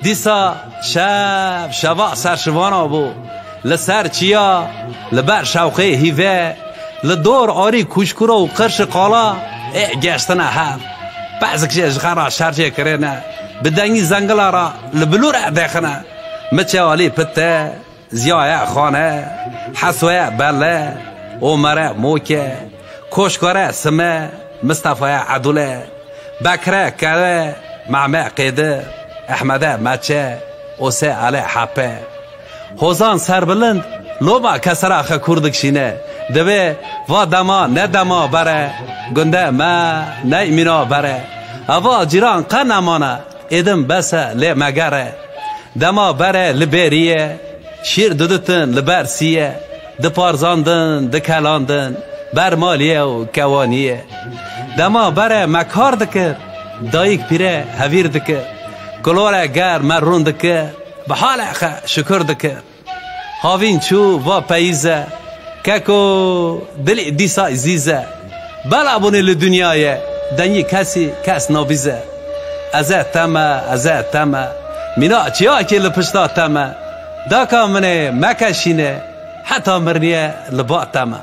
Dîsa şev şeva serşivana bû. Li ser çiya, li ber şewqê hîve, li dor arî kuşkuro û qirşi qala, ê geştine hev. Bezik jê ji xera şerjê kirêne, bi dengî zengila re li bilûre dêxine. Miçe Alî Pite, Ziyaye Xane, Hesoye Belle, Omere Moke, Koşkore Sime, Mistefaya Edule, Bekre Kere, Mehme Qêdi, Ehmede Meçe, Ose Ale Hepe. Hozan Serbilind, loma kesera xe kûr dikşîne. Divê va dema ne dema bere, gunde me ney mîna bere. Eva cîran qe nemane, êdim bese lê megere. Dema bere li bêrî ye, şîr diditin li ber sî ye, diparzandin, dikelandin, ber malî ye û kewanî ye. Dema bere me kar dikir, dayik pîre hevîr dikir. Kulore ger me rûn dikir, bi halê xe şukur dikir. Havîn çû va peyîze, Keko, dilî dîsa îzîze. Bela bûnê li dinyayê, dengî kesî kes nabîze. Eze teme, eze teme. Mîna çiyakê li pişta teme. Daka min ê mekeşîne, heta mirniye li ba teme.